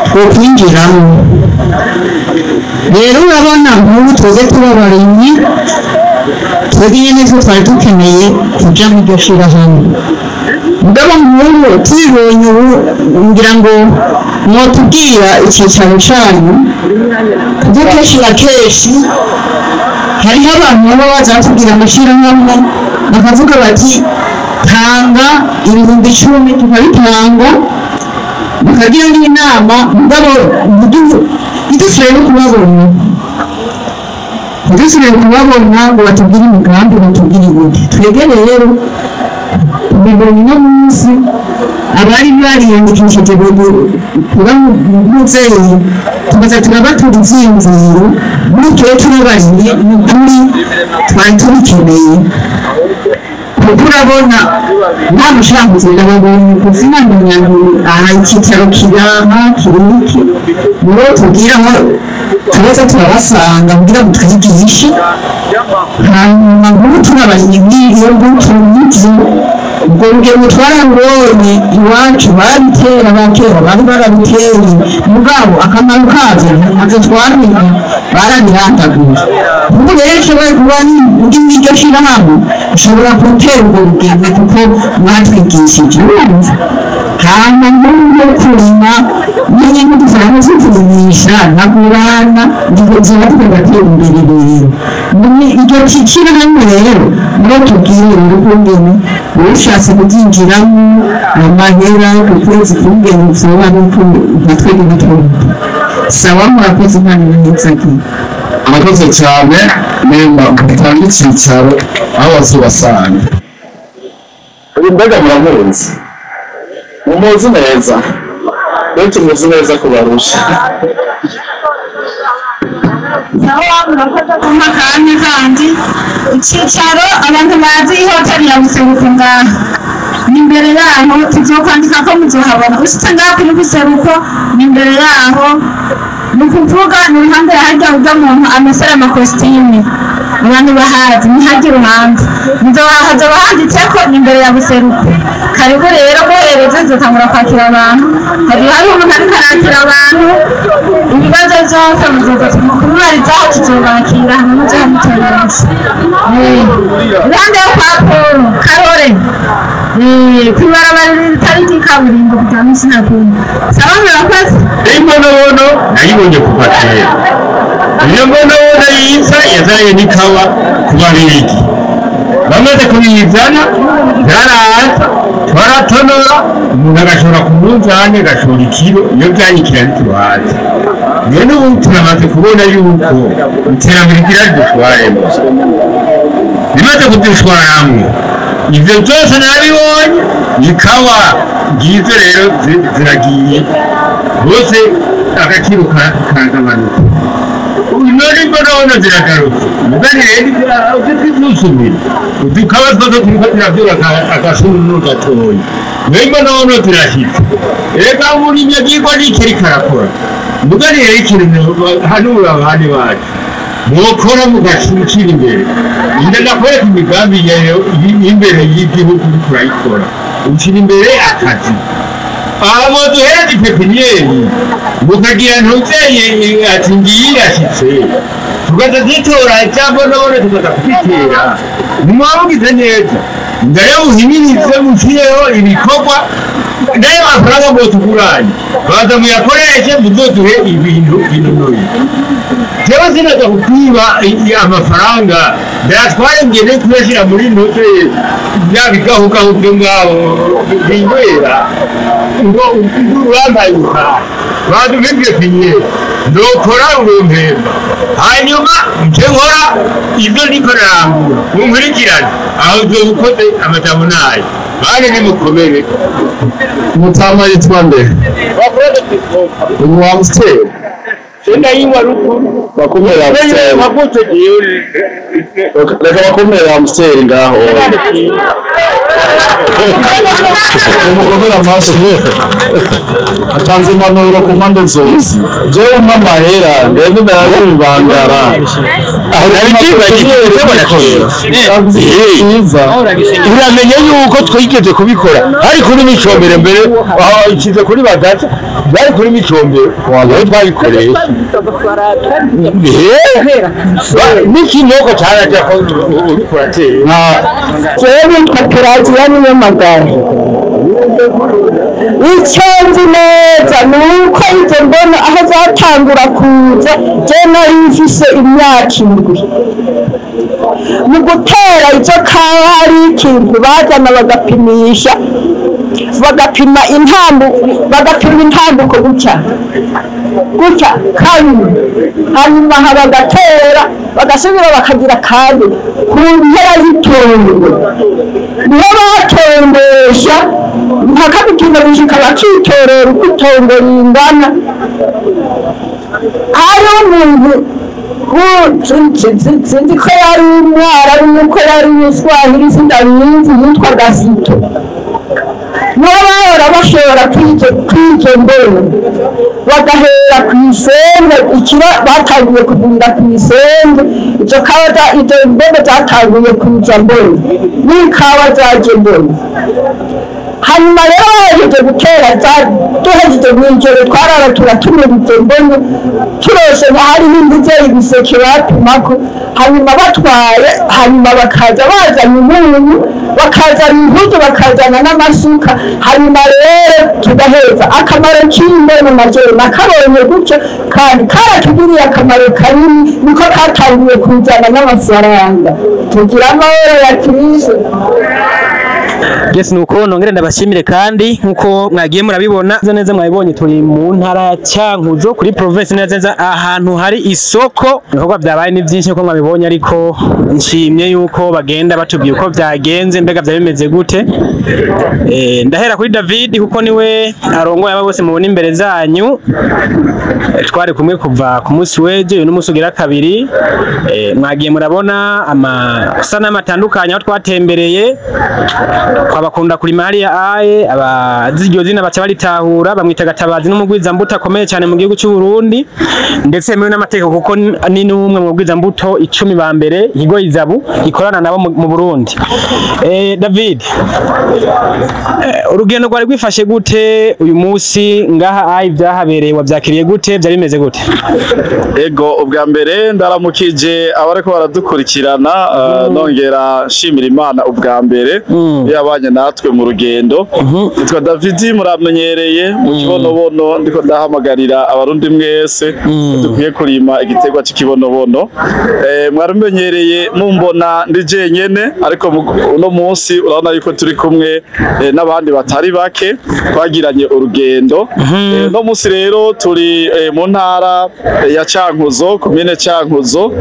twokwinjiramo. Rero urabona nk'ubu twebwe tuba abarimyi Twebwe nyene nitwe twari dukeneye kuja mu iryo shirahamwe. Mugabo nk'ubu tubibonye ubu, ngira ngo mwotubwira icicaro canyu, kuko kenshi na kenshi hariho abantu baba baza batubwira amashirahamwe, bakavuga bati tanga 10,000, tukabitanga, bakagira n'inama, mugabo ntidusubire no kubabona, ntidusubire kubabona ngo batubwire imigambi, batubwire ibindi. Twebwe rero tubibonye uno munsi, abari bariyandikishije kuba muzeyi, tukaza turabatura ivyiyumviro muri twe turabarimye. Ni ukuri twari tubikeneye, kuko urabona nta mushanguzi ndababonye kuzina ndonyangu aha icyicaro kiraha kiriki nibo tubwira aho tubaza turabasanga kugira ngo twigishe. Hanyuma nk'ubu turabarimye nk'iyo mbuto n'ibyo ubwo rugero twararubonye iwacu, barabitera, abakera bari barabiteye, mugabo akamaro kavyo ntabyo twamenya, barabirandaguye. Ubu rero nshobora kuba ndi mw'iryo shirahamwe, nshobora gutera urwo rugemwe kuko mwatwigishije, urumva. Hama nk'ubu kurima nyine nk'udufaranga two kurimisha nkagurana, nzoba tugatera imbere. Rero muri iryo shirahamwe rero nibo tubwire rero ukungene ushatse kuryinjiramo, amahera ku kwezi kungene vyoba, nuko nka twebwe ntitwumva. Sawa, murakoze, Imana ibahezagire. Murakoze cyane. Nemba mutange icyicaro aho bazobasanga. Uyu mbega muramuzi, mumuzi neza, rero tumuzi neza kubarusha. Sawa, murakoze kumpa akanya kandi. Icyicaro, abantu bazi ihoteli ya Buseruko ngaha ni imbere yaho, tuzokwandika ko muzohabona. Ushitse ngaha kuri Buseruko ni imbere yaho, ni ukuvuga ni iruhande ya harya urya muntu amesera amakositime, abantu bahazi ni harya iruhande, hazoba handitseko ni imbere ya Buseruko. Karibu rero, guhereza nzotangura kwakira abantu, hari umuntu ariko arakira abantu ibibazo byose, muzoza kumubarizaho, tuzobakira hanyuma muzoha mutoresha. Iruhande yo kwa Paul Karore, kw'ibarabara ritari ry'ikaburimbo kugira ngo sinakumva. Sawa, murakoze. Imbonobono nayibonye kuva kera. Iyo mbonobono yiza yazanye n'ikawa ku Babirigi, bamaze kubiyizana byaraza twaratonora, umuntu agashobora ku munzani agashora ikiro, iyo byanyikira ntituhaze. None ubu turamaze kubona yuko iterambere rigira ridushwaremo, rimaze kudushwaramwo ibyo byose nabibonye, ikawa ngizo rero ziragiye bose, agaciro karagabanuka. None imbonobono ziragarutse, mugani rero ibyo twisuzumira udukawa twose turiko turavyura agasururu gatoya, niyo imbonobono zirashitse. Reka umurimyi agirwa n'iki ariko arakora. Mugani rero ikintu hanura abandi bacu mwokora mugashira imbere, inda ndakwereka imigambi y'imbere y'igihugu, uriko urayikora ushyira imbere akazi. Aha mwoduhereza ipepiniyeri mukagira ntuzeye ati ngiyi irashyitse, tugaza zitora cyangwa nabone tukaza kubitera, ntimwabugize neza. Ndayo muhimirize mushireho ibikorwa, nayo mafaranga mwotuguranye baza muyakoreshe muzoduhe ibintu binonoye. Jewe sinaza kukwiba amafaranga, ndayatware ngende kuyashyira muri ntote bya bigahugahu byo ngaho binywera ngo urambaye ubutaha. Baduhe pepiniyeri nokora urumpemba, hanyuma nje nkora ibyo ndiko narangura, munkurikirane aho uzoba ukoze amajambo nayo. Bane nimukomere. Mutama yitwa nde? Unywa Amstel? Sinayinywa ruguru. Bakumera Amstel. Reka bakumere Amstel ngaho. Umukomera amaso atanze impanuro ku mpande zose. Jewe umpa amahera ndebe narabibangara. Uramenye yuko twigeze kubikora ari kuri micombero mbere aho ikize kuri batatu bari kuri micombero aho twabikoreye n'ikinoko cyarajya ko uriko uratera. Jewe nitwa niyo magara. Icyo nzi neza ni uko izo mbona aho zatangura kuza je nari mfise imyaka 7. Mu gutera izo kawa hari ikintu bazana bagapimisha, bagapima intambuko, bagapima intambuko gutya gutya kabiri, hanyuma bagatera bagasubira bakagira kandi ku mpera y'itongo niho batondesha mpaka gutinda gushika bakitorera uko itongo ringana. Hariho umuntu sinzi ko yari umwarabu nuko yari umuswahili sindabizi yitwa Gasito, nibo bahora bashobora kw'izo mbere bagahera ku isembe ikiro batanguye kugurira ku isembe izo kawa izo mbere zatanguye kuza mbere n'ikawa zaje mbere. Hanyuma rero bahejeje gutera duhejeje mw'ijoro twarara turatumira izo mbone turose hariho imbuze ibiseke bapimako, hanyuma batwaye, hanyuma bakaza bazanye umunyu, bakazana impuzu, bakazana n'amasuka, hanyuma rero tugaheza. Akamaro k'imbono najewe nakabonye gutyo kandi karatugiriye akamaro kanini, niko katanguye kuzana n'amafaranga. Tugira amahoro ya Kristo. Yes, nuko nongere ndabashimire kandi nkuko mwagiye murabibona neza mwabibonye turi mu ntara ya Cankuzo kuri province neza ahantu hari isoko. Ibikorwa byabaye ni byinshi nkuko mwabibonye, ariko nshimye yuko bagenda batubwiye uko byagenze, mbega byari bimeze gute. Ndahera kuri David kuko niwe arongoye aba bose mubona imbere zanyu. Twari kumwe kuva ku munsi w'ejo uyu n'umunsi ugira kabiri. Mwagiye murabona amasanamu atandukanye aho twatembereye kwabakunda kurima hariya aye abazi iryo zina baca baritahura, bamwita Gatabazi n'umugwizambuto akomeye cyane mu gihugu cy'u Burundi, ndetse yemewe n'amategeko kuko ni n'umwe mu bagwizambuto 10 ba mbere ikigo Izabu gikorana nabo mu Burundi. David, urugendo rwari rwifashe gute uyu munsi ngaha aye byahabereye wabyakiriye gute, byari bimeze gute? Ego, ubwa mbere ndaramukije abariko baradukurikirana, nongera nshimira Imana ubwa mbere yabanye natwe mu rugendo. Nitwa David muramenyereye mu kibonobono, ndiko ndahamagarira abarundi mwese dukwiye kurima igiterwa cy'ikibonobono. Mwarumenyereye mumbona ndi jenyene, ariko uno munsi urabona yuko turi kumwe n'abandi batari bake twagiranye urugendo. No munsi rero turi mu ntara ya Cankuzo, komine Cankuzo,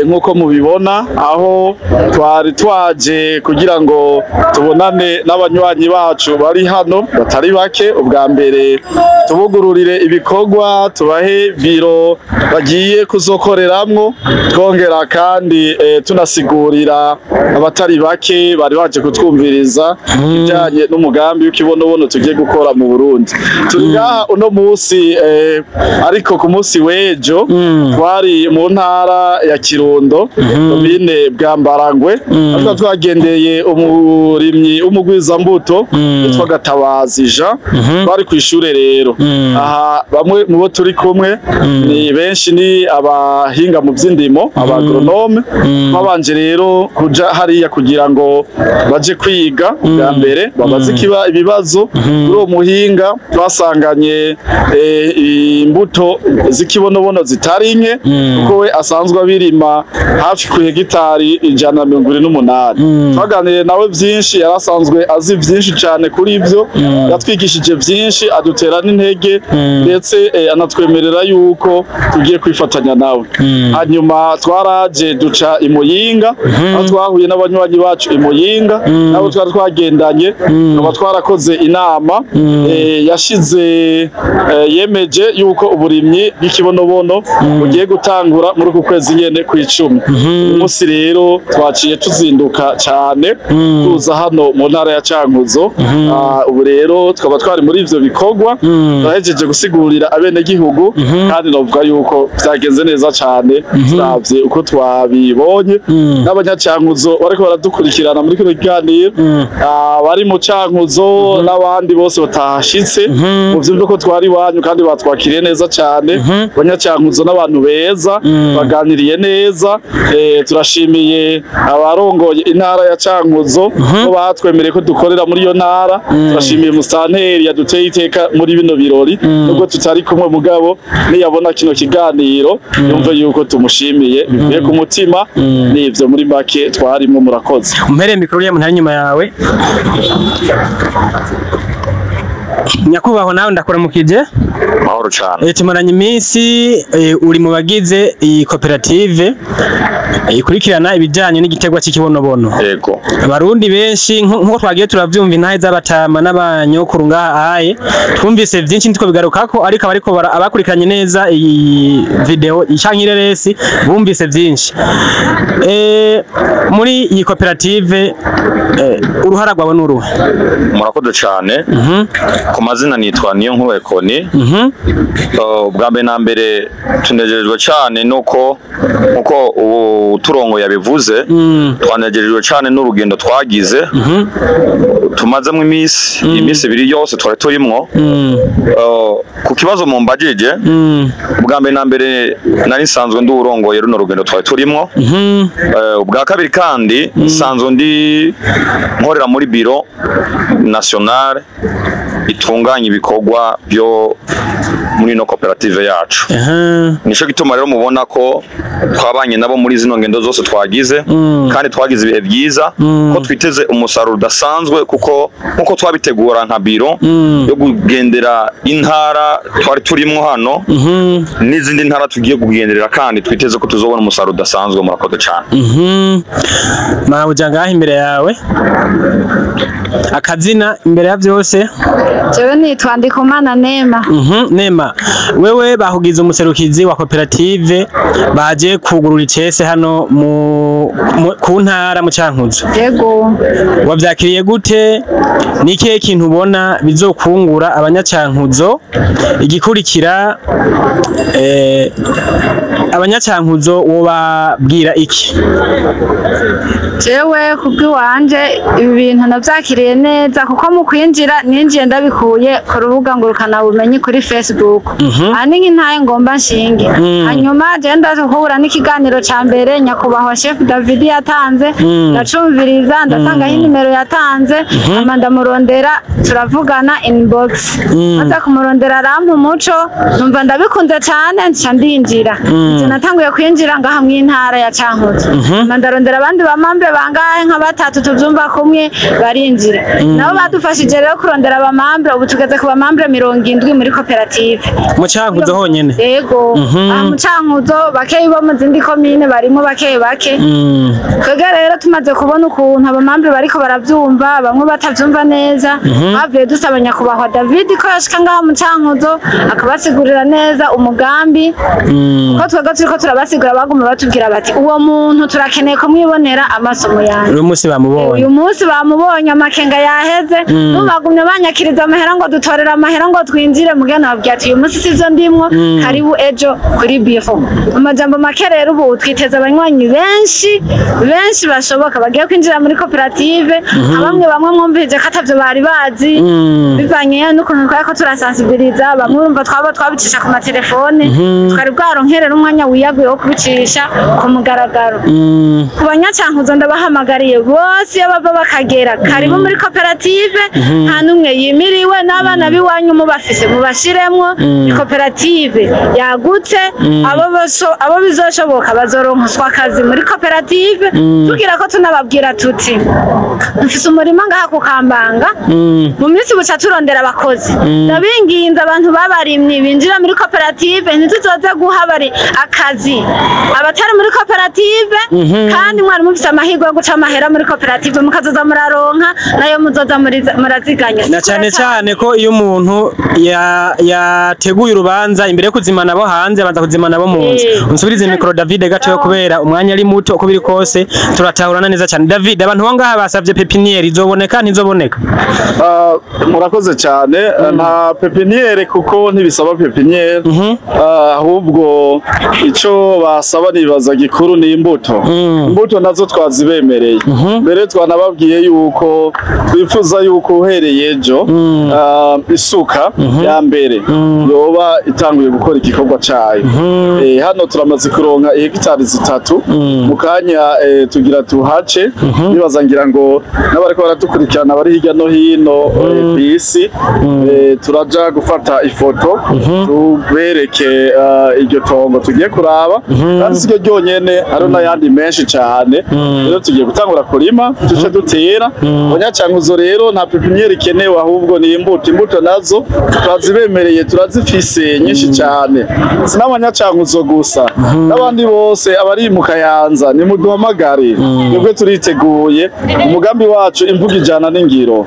nkuko mubibona aho twari twaje kugira ngo tubonane n'abanywanyi bacu bari hano batari bake. Ubwa mbere tubugururire ibikorwa, tubahe biro bagiye kuzokoreramwo, twongera kandi tunasigurira abatari bake bari baje kutwumviriza ibijanye n'umugambi w'ikibonobono tugiye gukora mu Burundi. Turi ngaha uno munsi, ariko ku munsi w'ejo twari mu ntara ya Kirundo, komine Bwambarangwe, ariko twagendeye umurimyi w'umugwizambuto yitwa Gatabazi Jean. Twari ku ishure rero. Aha bamwe mu bo turi kumwe ni benshi ni abahinga mu by'indimo, abagronome. Babanje rero kuja hariya kugira ngo baje kwiga bwa mbere babaze kiba ibibazo kuri uwo muhinga. Twasanganye imbuto z'ikibonobono zitari nke, kuko we asanzwe abirima hafi ku hegitari 128. Twaganiriye nawe byinshi, yarasanzwe azi byinshi cyane kuri ibyo, yatwigishije byinshi, adutera n'intege, ndetse anatwemerera yuko tugiye kwifatanya nawe. Hanyuma twaraje duca i Muyinga, aho twahuye n'abanywanyi bacu i Muyinga, nabo twari twagendanye, tukaba twarakoze inama yashize yemeje yuko uburimyi bw'ikibonobono bugiye gutangura muri uku kwezi nyene kw'icumi. Umunsi rero twaciye tuzinduka cyane tuza hano hano mu ntara ya Cankuzo. Ubu rero tukaba twari muri ivyo bikorwa, turahejeje gusigurira abenegihugu, kandi novuga yuko vyagenze neza cane turavye uko twabibonye. N'abanyacankuzo bariko baradukurikirana muri kino kiganiro, bari mu Cankuzo n'abandi bose batahashitse, mu vyumve ko twari iwanyu kandi batwakiriye neza cane. Abanyacankuzo n'abantu beza, baganiriye neza. Turashimiye abarongoye intara ya Cankuzo ko batwemereye ko dukorera muri iyo ntara. Turashimiye musitanteri yaduteye iteka muri bino birori, nubwo tutari kumwe, mugabo niyabona kino kiganiro yumve yuko tumushimiye bivuye ku mutima. Nivyo muri make twarimwo, murakoze. Umpere mikoro ya muntu inyuma yawe. Nyakubahwa, nawe ndakuramukije. Mahoro cyane. Tumaranye iminsi, uri mu bagize iyi koperative ikurikirana ibijyanye n'igiterwa cy'ikibonobono. Yego. Abarundi benshi, nkuko twagiye turavyumva intahe z'abatama n'abanyokuru ngaha aye, twumvise vyinshi, ntitwo bigarukako, ariko abariko abakurikiranye neza iyi video canke ireresi bumvise vyinshi. Muri iyi koperative, uruhara rwawe n'uruhe? Murakoze cyane. Ku mazina nitwa Niyo Nkuru Ekoni. Ubwa mbere na mbere tunejejwe cyane nuko, nkuko uturongo yabivuze, twanejejwe cyane n'urugendo twagize tumazemo iminsi 2 yose twari turimwo. Ku kibazo mumbajije, ubwa mbere na mbere nari nsanzwe ndi urongoye runo rugendo twari turimwo. Ubwa kabiri kandi nsanzwe ndi nkorera muri biro nationale itunganya ibikorwa byo muri no koperative yacu. Nico gituma rero mubona ko twabanye nabo muri zino ngendo zose twagize, kandi twagize ibihe byiza, ko twiteze umusaruro udasanzwe, kuko nkuko twabitegura nka biro yo kugendera intara twari turimwo hano n'izindi ntara tugiye kugenderera, kandi twiteze ko tuzobona umusaruro udasanzwe. Murakoze cyane. Mabuja, ngaha imbere yawe, akazina imbere ya byose? Jewe nitwa Ndikumana Nema. Nema, wewe bahugize umuserukizi wa koperative baje kugurura icese hano ku ntara mu Cankuzo. Yego. Wavyakiriye gute? Ni ikihe kintu ubona bizokungura abanyacankuzo? Igikurikira, abanyacankuzo wobabwira iki? Jewe kubw'iwanje ibi bintu navyakiriye neza, kuko mu kwinjira ninjiye ndabikuye ku rubuga ngurukana bumenyi kuri Facebook. Ahanini ntaye ngomba nshinge. Hanyuma je ndaza guhura n'ikiganiro ca mbere nyakubahwa Chef David yatanze, ndacumviriza, ndasangaho inimero yatanze, hama ndamurondera, turavugana inbox. Maze kumurondera arampa umuco, numva ndabikunze cane, nca ndinjira. Nje natanguye kwinjira ngaha mw'intara ya Cankuzo. Hama ndarondera abandi ba membre bangahe nka batatu tuvyumva kumwe, barinjira. Nabo badufashije rero kurondera aba membre, ubu tugeze ku ba membre 70 muri koperative. Mu Cankuzo honyene? Yego. Aha mu Cankuzo, bakeyi bo mu zindi komine barimo, bake bake. Twebwe rero tumaze kubona ukuntu aba membre bariko baravyumva, bamwe batavyumva neza, bavuye dusaba nyakubahwa David ko yashika ngaha mu Cankuzo akabasigurira neza umugambi, ko twebwe turiko turabasigura baguma batubwira bati: "Uwo muntu turakeneye kumwibonera amasomo yanjye." Uyu munsi bamubonye. Uyu munsi bamubonye, amakenga yaheze. N'ubu bagumye banyakiriza amahera ngo dutorere amahera ngo twinjire, mugena babwira ati: "Uyu munsi sivyo ndimwo, karibu ejo kuri biro." Amajambo make rero, ubu twiteze abanywanyi benshi benshi bashoboka bagiye kwinjira muri koperative. Bamwe bamwe mwumvije ko atavyo bari bazi, bivanye n'ukuntu twari ko turasensibiliza bamwe, urumva twaba twabicisha ku matelefone, twari bwaronkerera umwanya wiyaguye wo kubicisha ku mugaragaro. Ku banyacankuzo ndabahamagariye bose, iyo bava bakagera, karibu muri koperative. Nta n'umwe yimiriwe, n'abana b'iwanyu mubafise mubashiremwo. Ni koperative yagutse, abo bizoshoboka bazoronkoswa akazi muri koperative. Tugira ko tunababwira tuti: "Mfise umurima ngaha ku Kambanga, mu minsi buca turondera abakozi." Ndabinginze, abantu babarimyi binjira muri koperative, ntituzoze guha bari akazi abatari muri koperative. Kandi mwari mufise amahirwe yo guca amahera muri koperative, mukazoza muraronka nayo muzoza muraziganya. Na cyane cyane ko iyo umuntu yateguye urubanza, imbere yo kuzimana abo hanze abanza kuzimana abo mu nzu. Unsubirize mikoro David gato, kubera umwanya ari muto. Uko biri kose turatahurana neza cyane. David, abantu bo ngaha basabye pépinière, izoboneka ntizoboneka? Ah, murakoze cyane. Nta pépinière, kuko ntibisaba pépinière. Ahubwo ico basaba nibaza gikuru ni imbuto. Imbuto nazo twazibemereye. Mbere twanababwiye yuko twifuza yuko uhereye ejo isuka ya mbere yoba itanguye gukora igikorwa cayo. Hano turamaze kuronka hegitari 3 mu kanya tugira tuhace. Nibaza ngira ngo n'abariko baradukurikirana bari hirya no hino kw'isi, turaja gufata ifoto tubereke iryo tongo tugiye kuraba. Kandi siryo ryonyene, hariho n'ayandi menshi cane. Rero tugiye gutangura kurima, duce dutera. Abanyacankuzo rero, nta pépinière ikenewe, ahubwo ni imbuto. Imbuto nazo turazibemereye, turazifise nyinshi cane. Si n'abanyacankuzo gusa, n'abandi bose abari mu Kayanza nimuduhamagare, twebwe turiteguye. Umugambi wacu, imvugo ijana n'ingiro.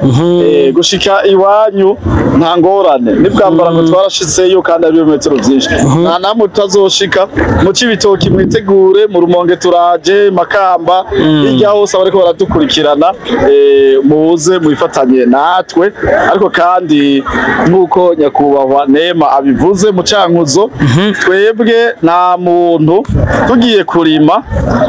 Gushika iwanyu nta ngorane, nibwambara ngo twarashitseyo, kandi ari ibirometero byinshi, nta namwe tutazoshika. Mu Cibitoki mwitegure, mu Rumonge turaje, Makamba, hirya hose abariko baradukurikirana, muze mwifatanye natwe. Ariko kandi nk'uko nyakubahwa Nema abivuze, mu Cankuzo twebwe nta muntu tugiye kurima.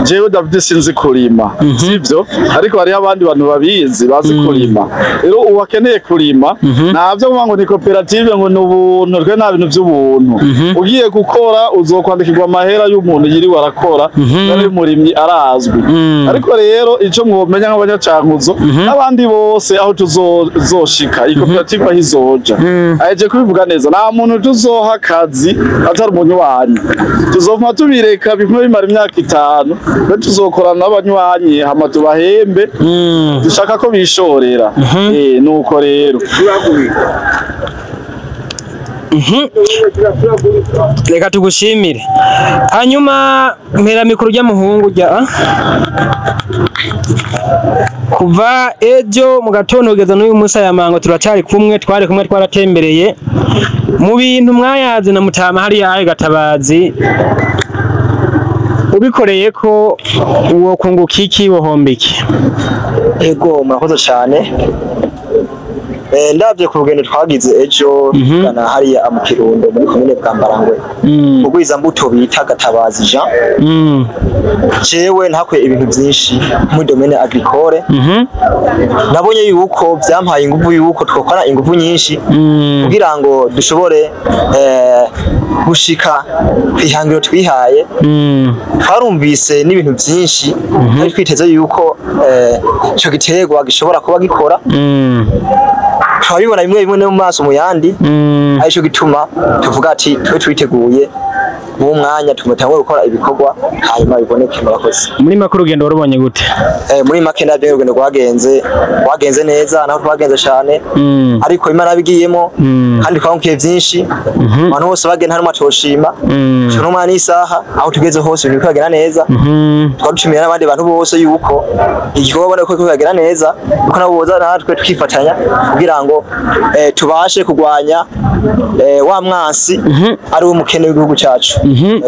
Jewe David sinzi kurima, sivyo? Ariko hariho abandi bantu babizi, bazi kurima. Rero uwakeneye kurima, ntavyo kuvuga ngo ni koperative, ngo ni ubuntu. Twe nta bintu by'ubuntu. Ugiye gukora uzokwandikirwa amahera y'umuntu yiriwe arakora, ari umurimyi arazwi. Ariko rero ico mwomenya nk'abanyacankuzo n'abandi bose, aho tuzoshika, iyi koperative aho izoja, aheje kubivuga neza, nta muntu tuzoha akazi atari umunywanyi. Tuzovuma tubireka bimwe bimara imyaka 5, twe tuzokorana n'abanywanyi hama tubahembe. Dushaka ko bishorera. Nuko rero. Reka tugushimire. Hanyuma mpera mikoro rya muhungu rya kuva ejo mu gatondo kugeza n'uyu munsi aya mango turacari kumwe, twari kumwe, twaratembereye mu bintu mwayaze na mutama hariya aye Gatabazi. Ubikoreye ko uwo kunguka iki, wohomba iki? Ego, murakoze cyane. Ndavye ku rugendo twagize ejo tugana hariya mu Kirundo muri komine Bwambarangwe, mugwiza mbuto bita Gatabazi Jean, jewe ntakuye ibintu byinshi muri domaine agricole. Nabonye yuko byampaye ingufu, yuko twokora ingufu nyinshi kugira ngo dushobore gushika kwihangiro twihaye. Twarumvise n'ibintu byinshi twari twiteze yuko ico giterwa gishobora kuba gikora, turabibona bimwe bimwe no mu maso mu yandi. Arico gituma tuvuga ati twe twiteguye uwo mwanya tumatangwe gukora ibikorwa, hanyuma biboneke. Murakoze. Muri make urugendo warubonye gute? Muri make ndabyo urugendo rwagenze neza, naho twagenze cyane, ariko Imana yabigiyemo kandi twangukiye byinshi. Abantu bose bagenda harimo atoshima cyo n'umwana n'isaha aho tugeze hose ibintu bikagenda neza. Twadushimira n'abandi bantu bose yuko igikorwa babona ko kikagenda neza, kuko nabo boza natwe tukifatanya kugira ngo tubashe kurwanya wa mwansi ari we mukene w'igihugu cyacu.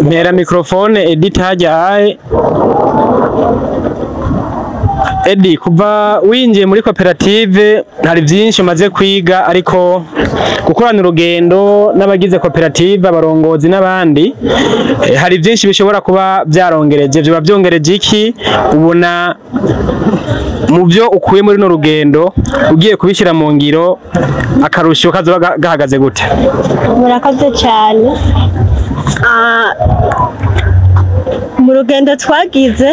Mpera microphone Edith hajya aye. Edi, kuva winjiye muri koperative hari byinshi umaze kwiga, ariko gukorana urugendo n'abagize koperative, abarongozi n'abandi, hari byinshi bishobora kuba byarongereje. Byoba byongereje iki? Ubona mu byo ukuye muri runo rugendo ugiye kubishyira mu ngiro, akarusho kazoba gahagaze gute? Murakoze cyane. Mu rugendo twagize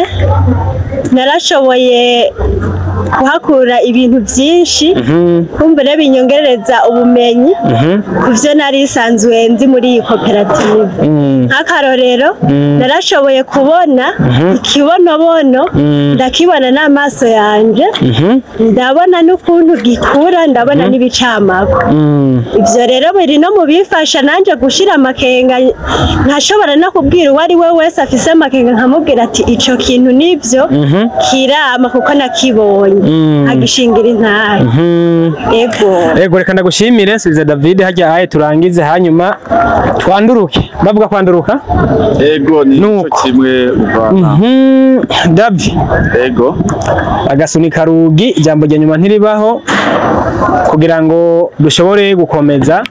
narashoboye kuhakura ibintu byinshi, kumbure binyongerereza ubumenyi ku byo nari isanzwe nzi muri iyi koperative. Nk'akarorero, narashoboye kubona ikibonobono, ndakibona n'amaso yanje, ndabona n'ukuntu gikura, ndabona n'ibicamako. Ibyo rero biri no mu bifasha nanjye gushira amakenga, nkashobora no kubwira uwo ari we wese afise amakenga, nkamubwira ati ico kintu nibyo kirama kuko nakibonye, nkagishingira intara. Ego. Ego, reka ndagushimire. Subiza David hajya aye turangize, hanyuma twanduruke. Bavuga kwanduruka? Ego, ni cyo kimwe uvana. David. Ego. Agasunika rugi, ijambo rya nyuma ntiribaho, kugira ngo dushobore gukomeza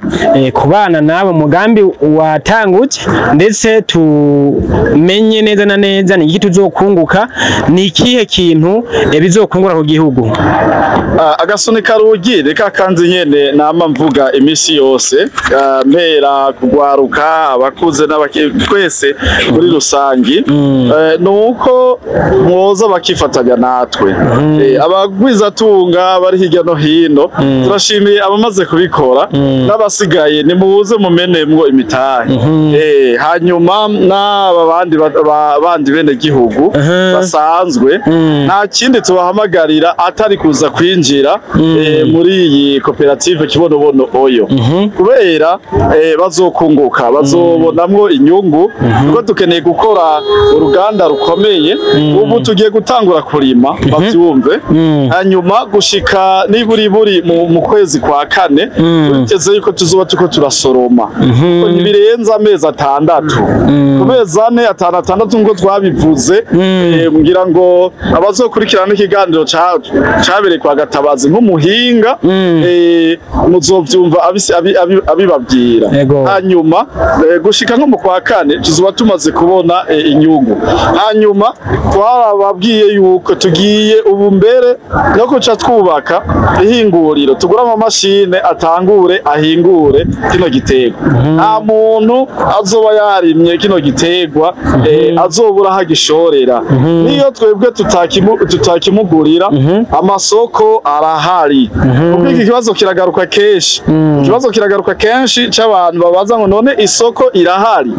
kubana nabo mugambi watangutse, ndetse tumenye neza na neza ni iki tuzokunguka, ni ikihe kintu bizokungura ku gihugu. Agasunika rugi, reka kanzi nyene nama mvuga imisi yose, mpera kugwaruka, abakuze n'abakiri, twese muri rusangi, nuko mwoza bakifatanya natwe. Abagwizatunga bari hirya no hino, turashimiye abamaze kubikora n'abasigaye, nimuze mumenemwo imitahe. Hanyuma n'aba bandi bandi bene gihugu basanzwe, nta kindi tubahamagarira atari kuza kwinjira muri iyi koperative Kibonobono Oyo, kubera bazokunguka, bazobonamwo inyungu, kuko dukeneye gukora uruganda rukomeye. Ubu tugiye gutangura kurima, bavyumve, hanyuma gushika niburiburi mu kwezi kwa kane turigeze yuko tuzoba tuko turasoroma, kuko ntibirenza amezi 6, ku mezi 4, 5, 6 ngo twabivuze. Ngira ngo abazokurikirana ikiganiro cabereye kwa Gatabazi nk'umuhinga, muzovyumva abibabwira. Hanyuma gushika nko mu kwa kane tuzoba tumaze kubona inyungu. Hanyuma twarababwiye yuko tugiye ubu mbere no kuca twubaka ihinguriro, tugura amamashine atangure ahingure kino giterwa. Nta muntu azoba yarimye kino giterwa azobura hagishorera. Niyo twebwe tutakimugurira, amasoko arahari. Kuko iki kibazo kiragaruka kenshi, ikibazo kiragaruka kenshi c'abantu babaza ngo none isoko irahari,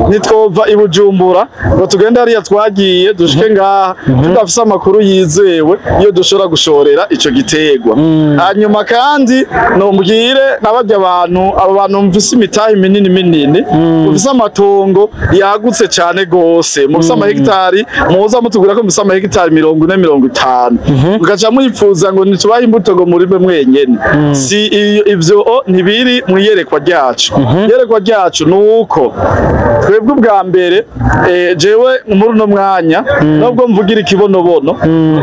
nitwova i Bujumbura ngo tugende hariya twagiye dushike ngaha tudafise amakuru yizewe iyo dushobora gushorera ico giterwa. Hanyuma kandi nombwire n'abarya abantu, abo bantu mvise imitahe minini minini, mufise amatongo yagutse cane gose, mufise amahegitari, muza mutubwira ko mufise amahegitari 40, 50, mugaca mwipfuza ngo ntitubahe imbuto ngo murime mwenyene. Si ivyo ntibiri mu iyerekwa ryacu. Iyerekwa ryacu nuko twebwe ubwa mbere, jewe muri uno mwanya nubwo mvugira ikibonobono,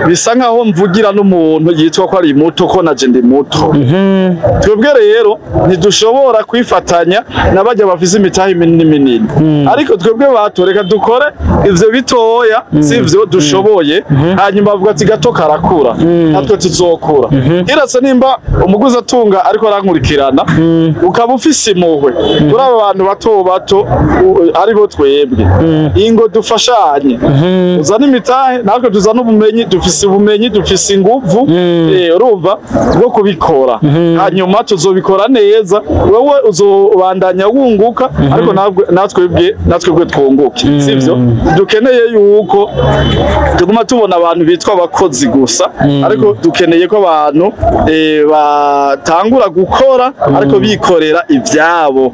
bisa nkaho mvugira n'umuntu yitwa ko ari muto, ko naje ndi muto. Twebwe rero ntidushobora kwifatanya n'abajya bafise imitahe minini minini, ariko twebwe batoreka dukore ivyo bitoya, sivyo dushoboye. Hanyuma bavuga ati gato karakura, natwe tuzokura. Kiretse nimba umuguzi atunga ariko arankurikirana, ukaba ufise impuhwe kuri aba bantu bato bato aribo twebwe, ingo dufashanye, uzane imitahe natwe tuzane ubumenyi, dufise ubumenyi, dufise inguvu, urumva bwo kubikora. Hanyuma tuzobikora neza, wewe uzobandanya wunguka, ariko natwebwe twunguke, sivyo? Dukeneye yuko tuguma tubona abantu bitwa abakozi gusa, ariko dukeneye ko abantu batangura gukora ariko bikorera ivyabo.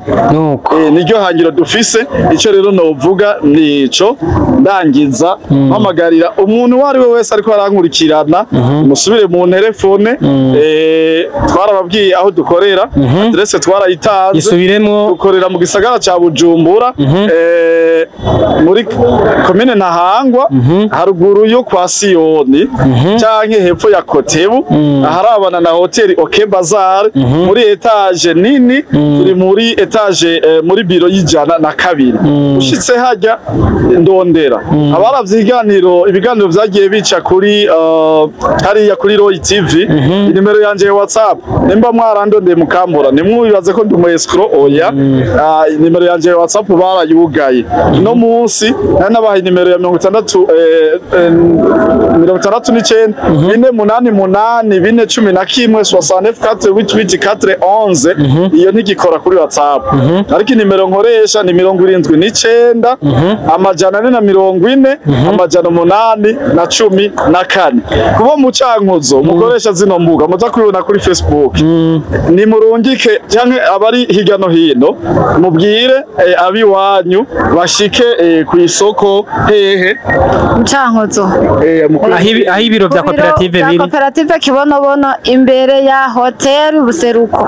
Niryo hangiro dufise. Ico rero novuga nico ndangiza, mpamagarira umuntu uwo ari we wese ariko arankurikirana, musubire mu telefone. Twarababwiye aho dukorera, adresse twarayitanze, isubiremo. Dukorera mu gisagara ca Bujumbura, muri komine Ntahangwa, haruguru yo kwa Siyoni canke hepfo ya Kotebu, aharabana na hoteli OK Bazar, muri etage nini. Turi muri etage, muri biro y'102. Ushitse hajya ndondera abaravye ibiganiro vyagiye bica kuri hariya kuri Roy TV, inimero yanje ya WhatsApp, nimba mwarandondeye mukambura nimwibaze ko ndi umu escroc, oya. Inimero yanje ya WhatsApp barayugaye no munsi nari nabahaye inimero ya 60 69 488 411 69 4 8 8 4 11. Iyo ntigikora kuri WhatsApp, ariko inimero nkoresha ni 79 440 814. Kuba mu Cankuzo mukoresha zino mbuga muza kubibona kuri Facebook, ni murungike canke abari hirya no hino mubwire abiwanyu bashike ku isoko hehe Mu Cankuzo. Aho ibiro vya koperative biri. Koperative Kibonobono imbere ya hotel Buseruko.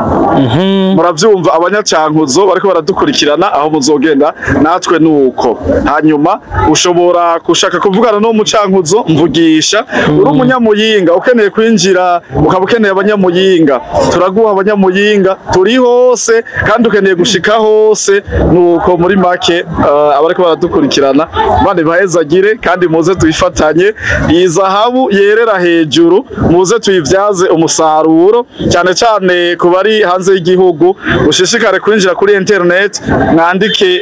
Muravyumva abanyacankuzo bariko baradukurikirana aho muzogenda natwe nuko. Hanyuma ushobora kushaka kuvugana no mu Cankuzo, mvugisha uri umunyamuyinga ukeneye kwinjira, ukaba ukeneye abanyamuyinga, turaguha abanyamuyinga, turi hose kandi ukeneye gushika hose. Nuko muri make abariko baradukurikirana bane bahezagire kandi muze tuyifatanye iyi zahabu yerera hejuru, muze tuyivyaze umusaruro cyane cyane ku bari hanze y'igihugu. Ushishikare kwinjira kuri internet, mwandike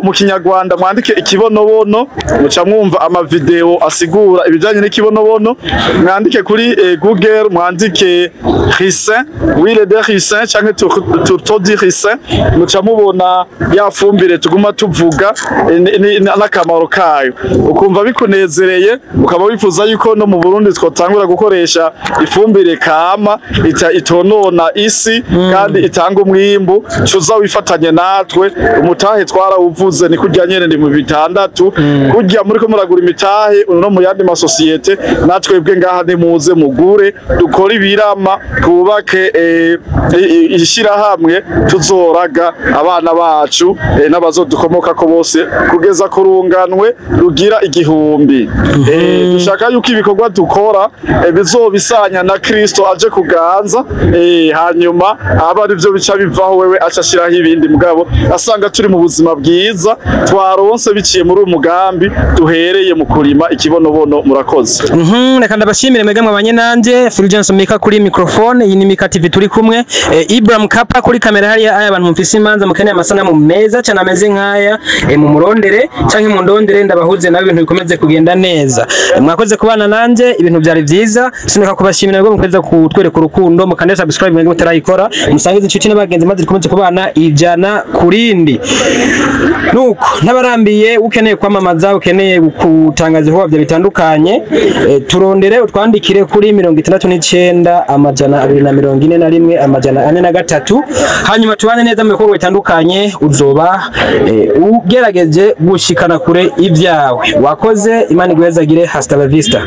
mu kinyarwanda mwandike ikibonobono, muca mwumva amavideo asigura ibijanye n'ikibonobono. Mwandike kuri Google, mwandike ricin, huile de ricin canke tourteau du ricin, muca mubona ya fumbire tuguma tuvuga n'akamaro kayo, ukumva bikunezereye, ukaba wifuza yuko no mu Burundi twotangura gukoresha ifumbire kama itonona isi kandi itanga umwimbu. Cuza wifatanye natwe, umutahe twarawuvuze ni kurya nyene ni mu 6 kurya muriko muragura imitahe no mu yandi masosiyete, natwe bwe ngaha nimuze mugure, dukore ibirama, twubake ishirahamwe tuzoraga abana bacu n'abazodukomoka ko bose kugeza kurunganwe rugira 1000. Dushaka yuko ibikorwa dukora bizobisanya na Kristo aje kuganza, hanyuma aba ari byo bica bivaho wewe acashiraho ibindi, mugabo asanga turi mu buzima bwiza twaronse biciye muri umugambi duhereye mu kurima ikibonobono. Murakoze. Reka ndabashimire mwebwe mwabanye nanje Fulgence Mika kuri microphone, iyi ni Mika TV turi kumwe, Ibrahim Kapa kuri kamera hariya. Aya abantu mufise imanza mukeneye amasanamu meza cyane ameze nkaya, mu murondere canke mu ndondere ndabahuze nawe ibintu bikomeze kugenda neza. Mwakoze kubana nanje, ibintu byari byiza, sineka kubashimira mwebwe mukomeza kutwereka urukundo, mukande subscribe mwebwe mutarayikora, musangize inshuti n'abagenzi maze dukomeze kubana 100 kurindi. Nuko ntabarambiye, ukeneye kwamamaza, ukeneye gutangaza ibikorwa byawe bitandukanye, turondere utwandikire kuri 69 241 403, hanyuma tubane neza mu bikorwa bitandukanye, uzoba ugerageje gushikana kure ibyawe. Wakoze, Imana iguhezagire, hasta la vista.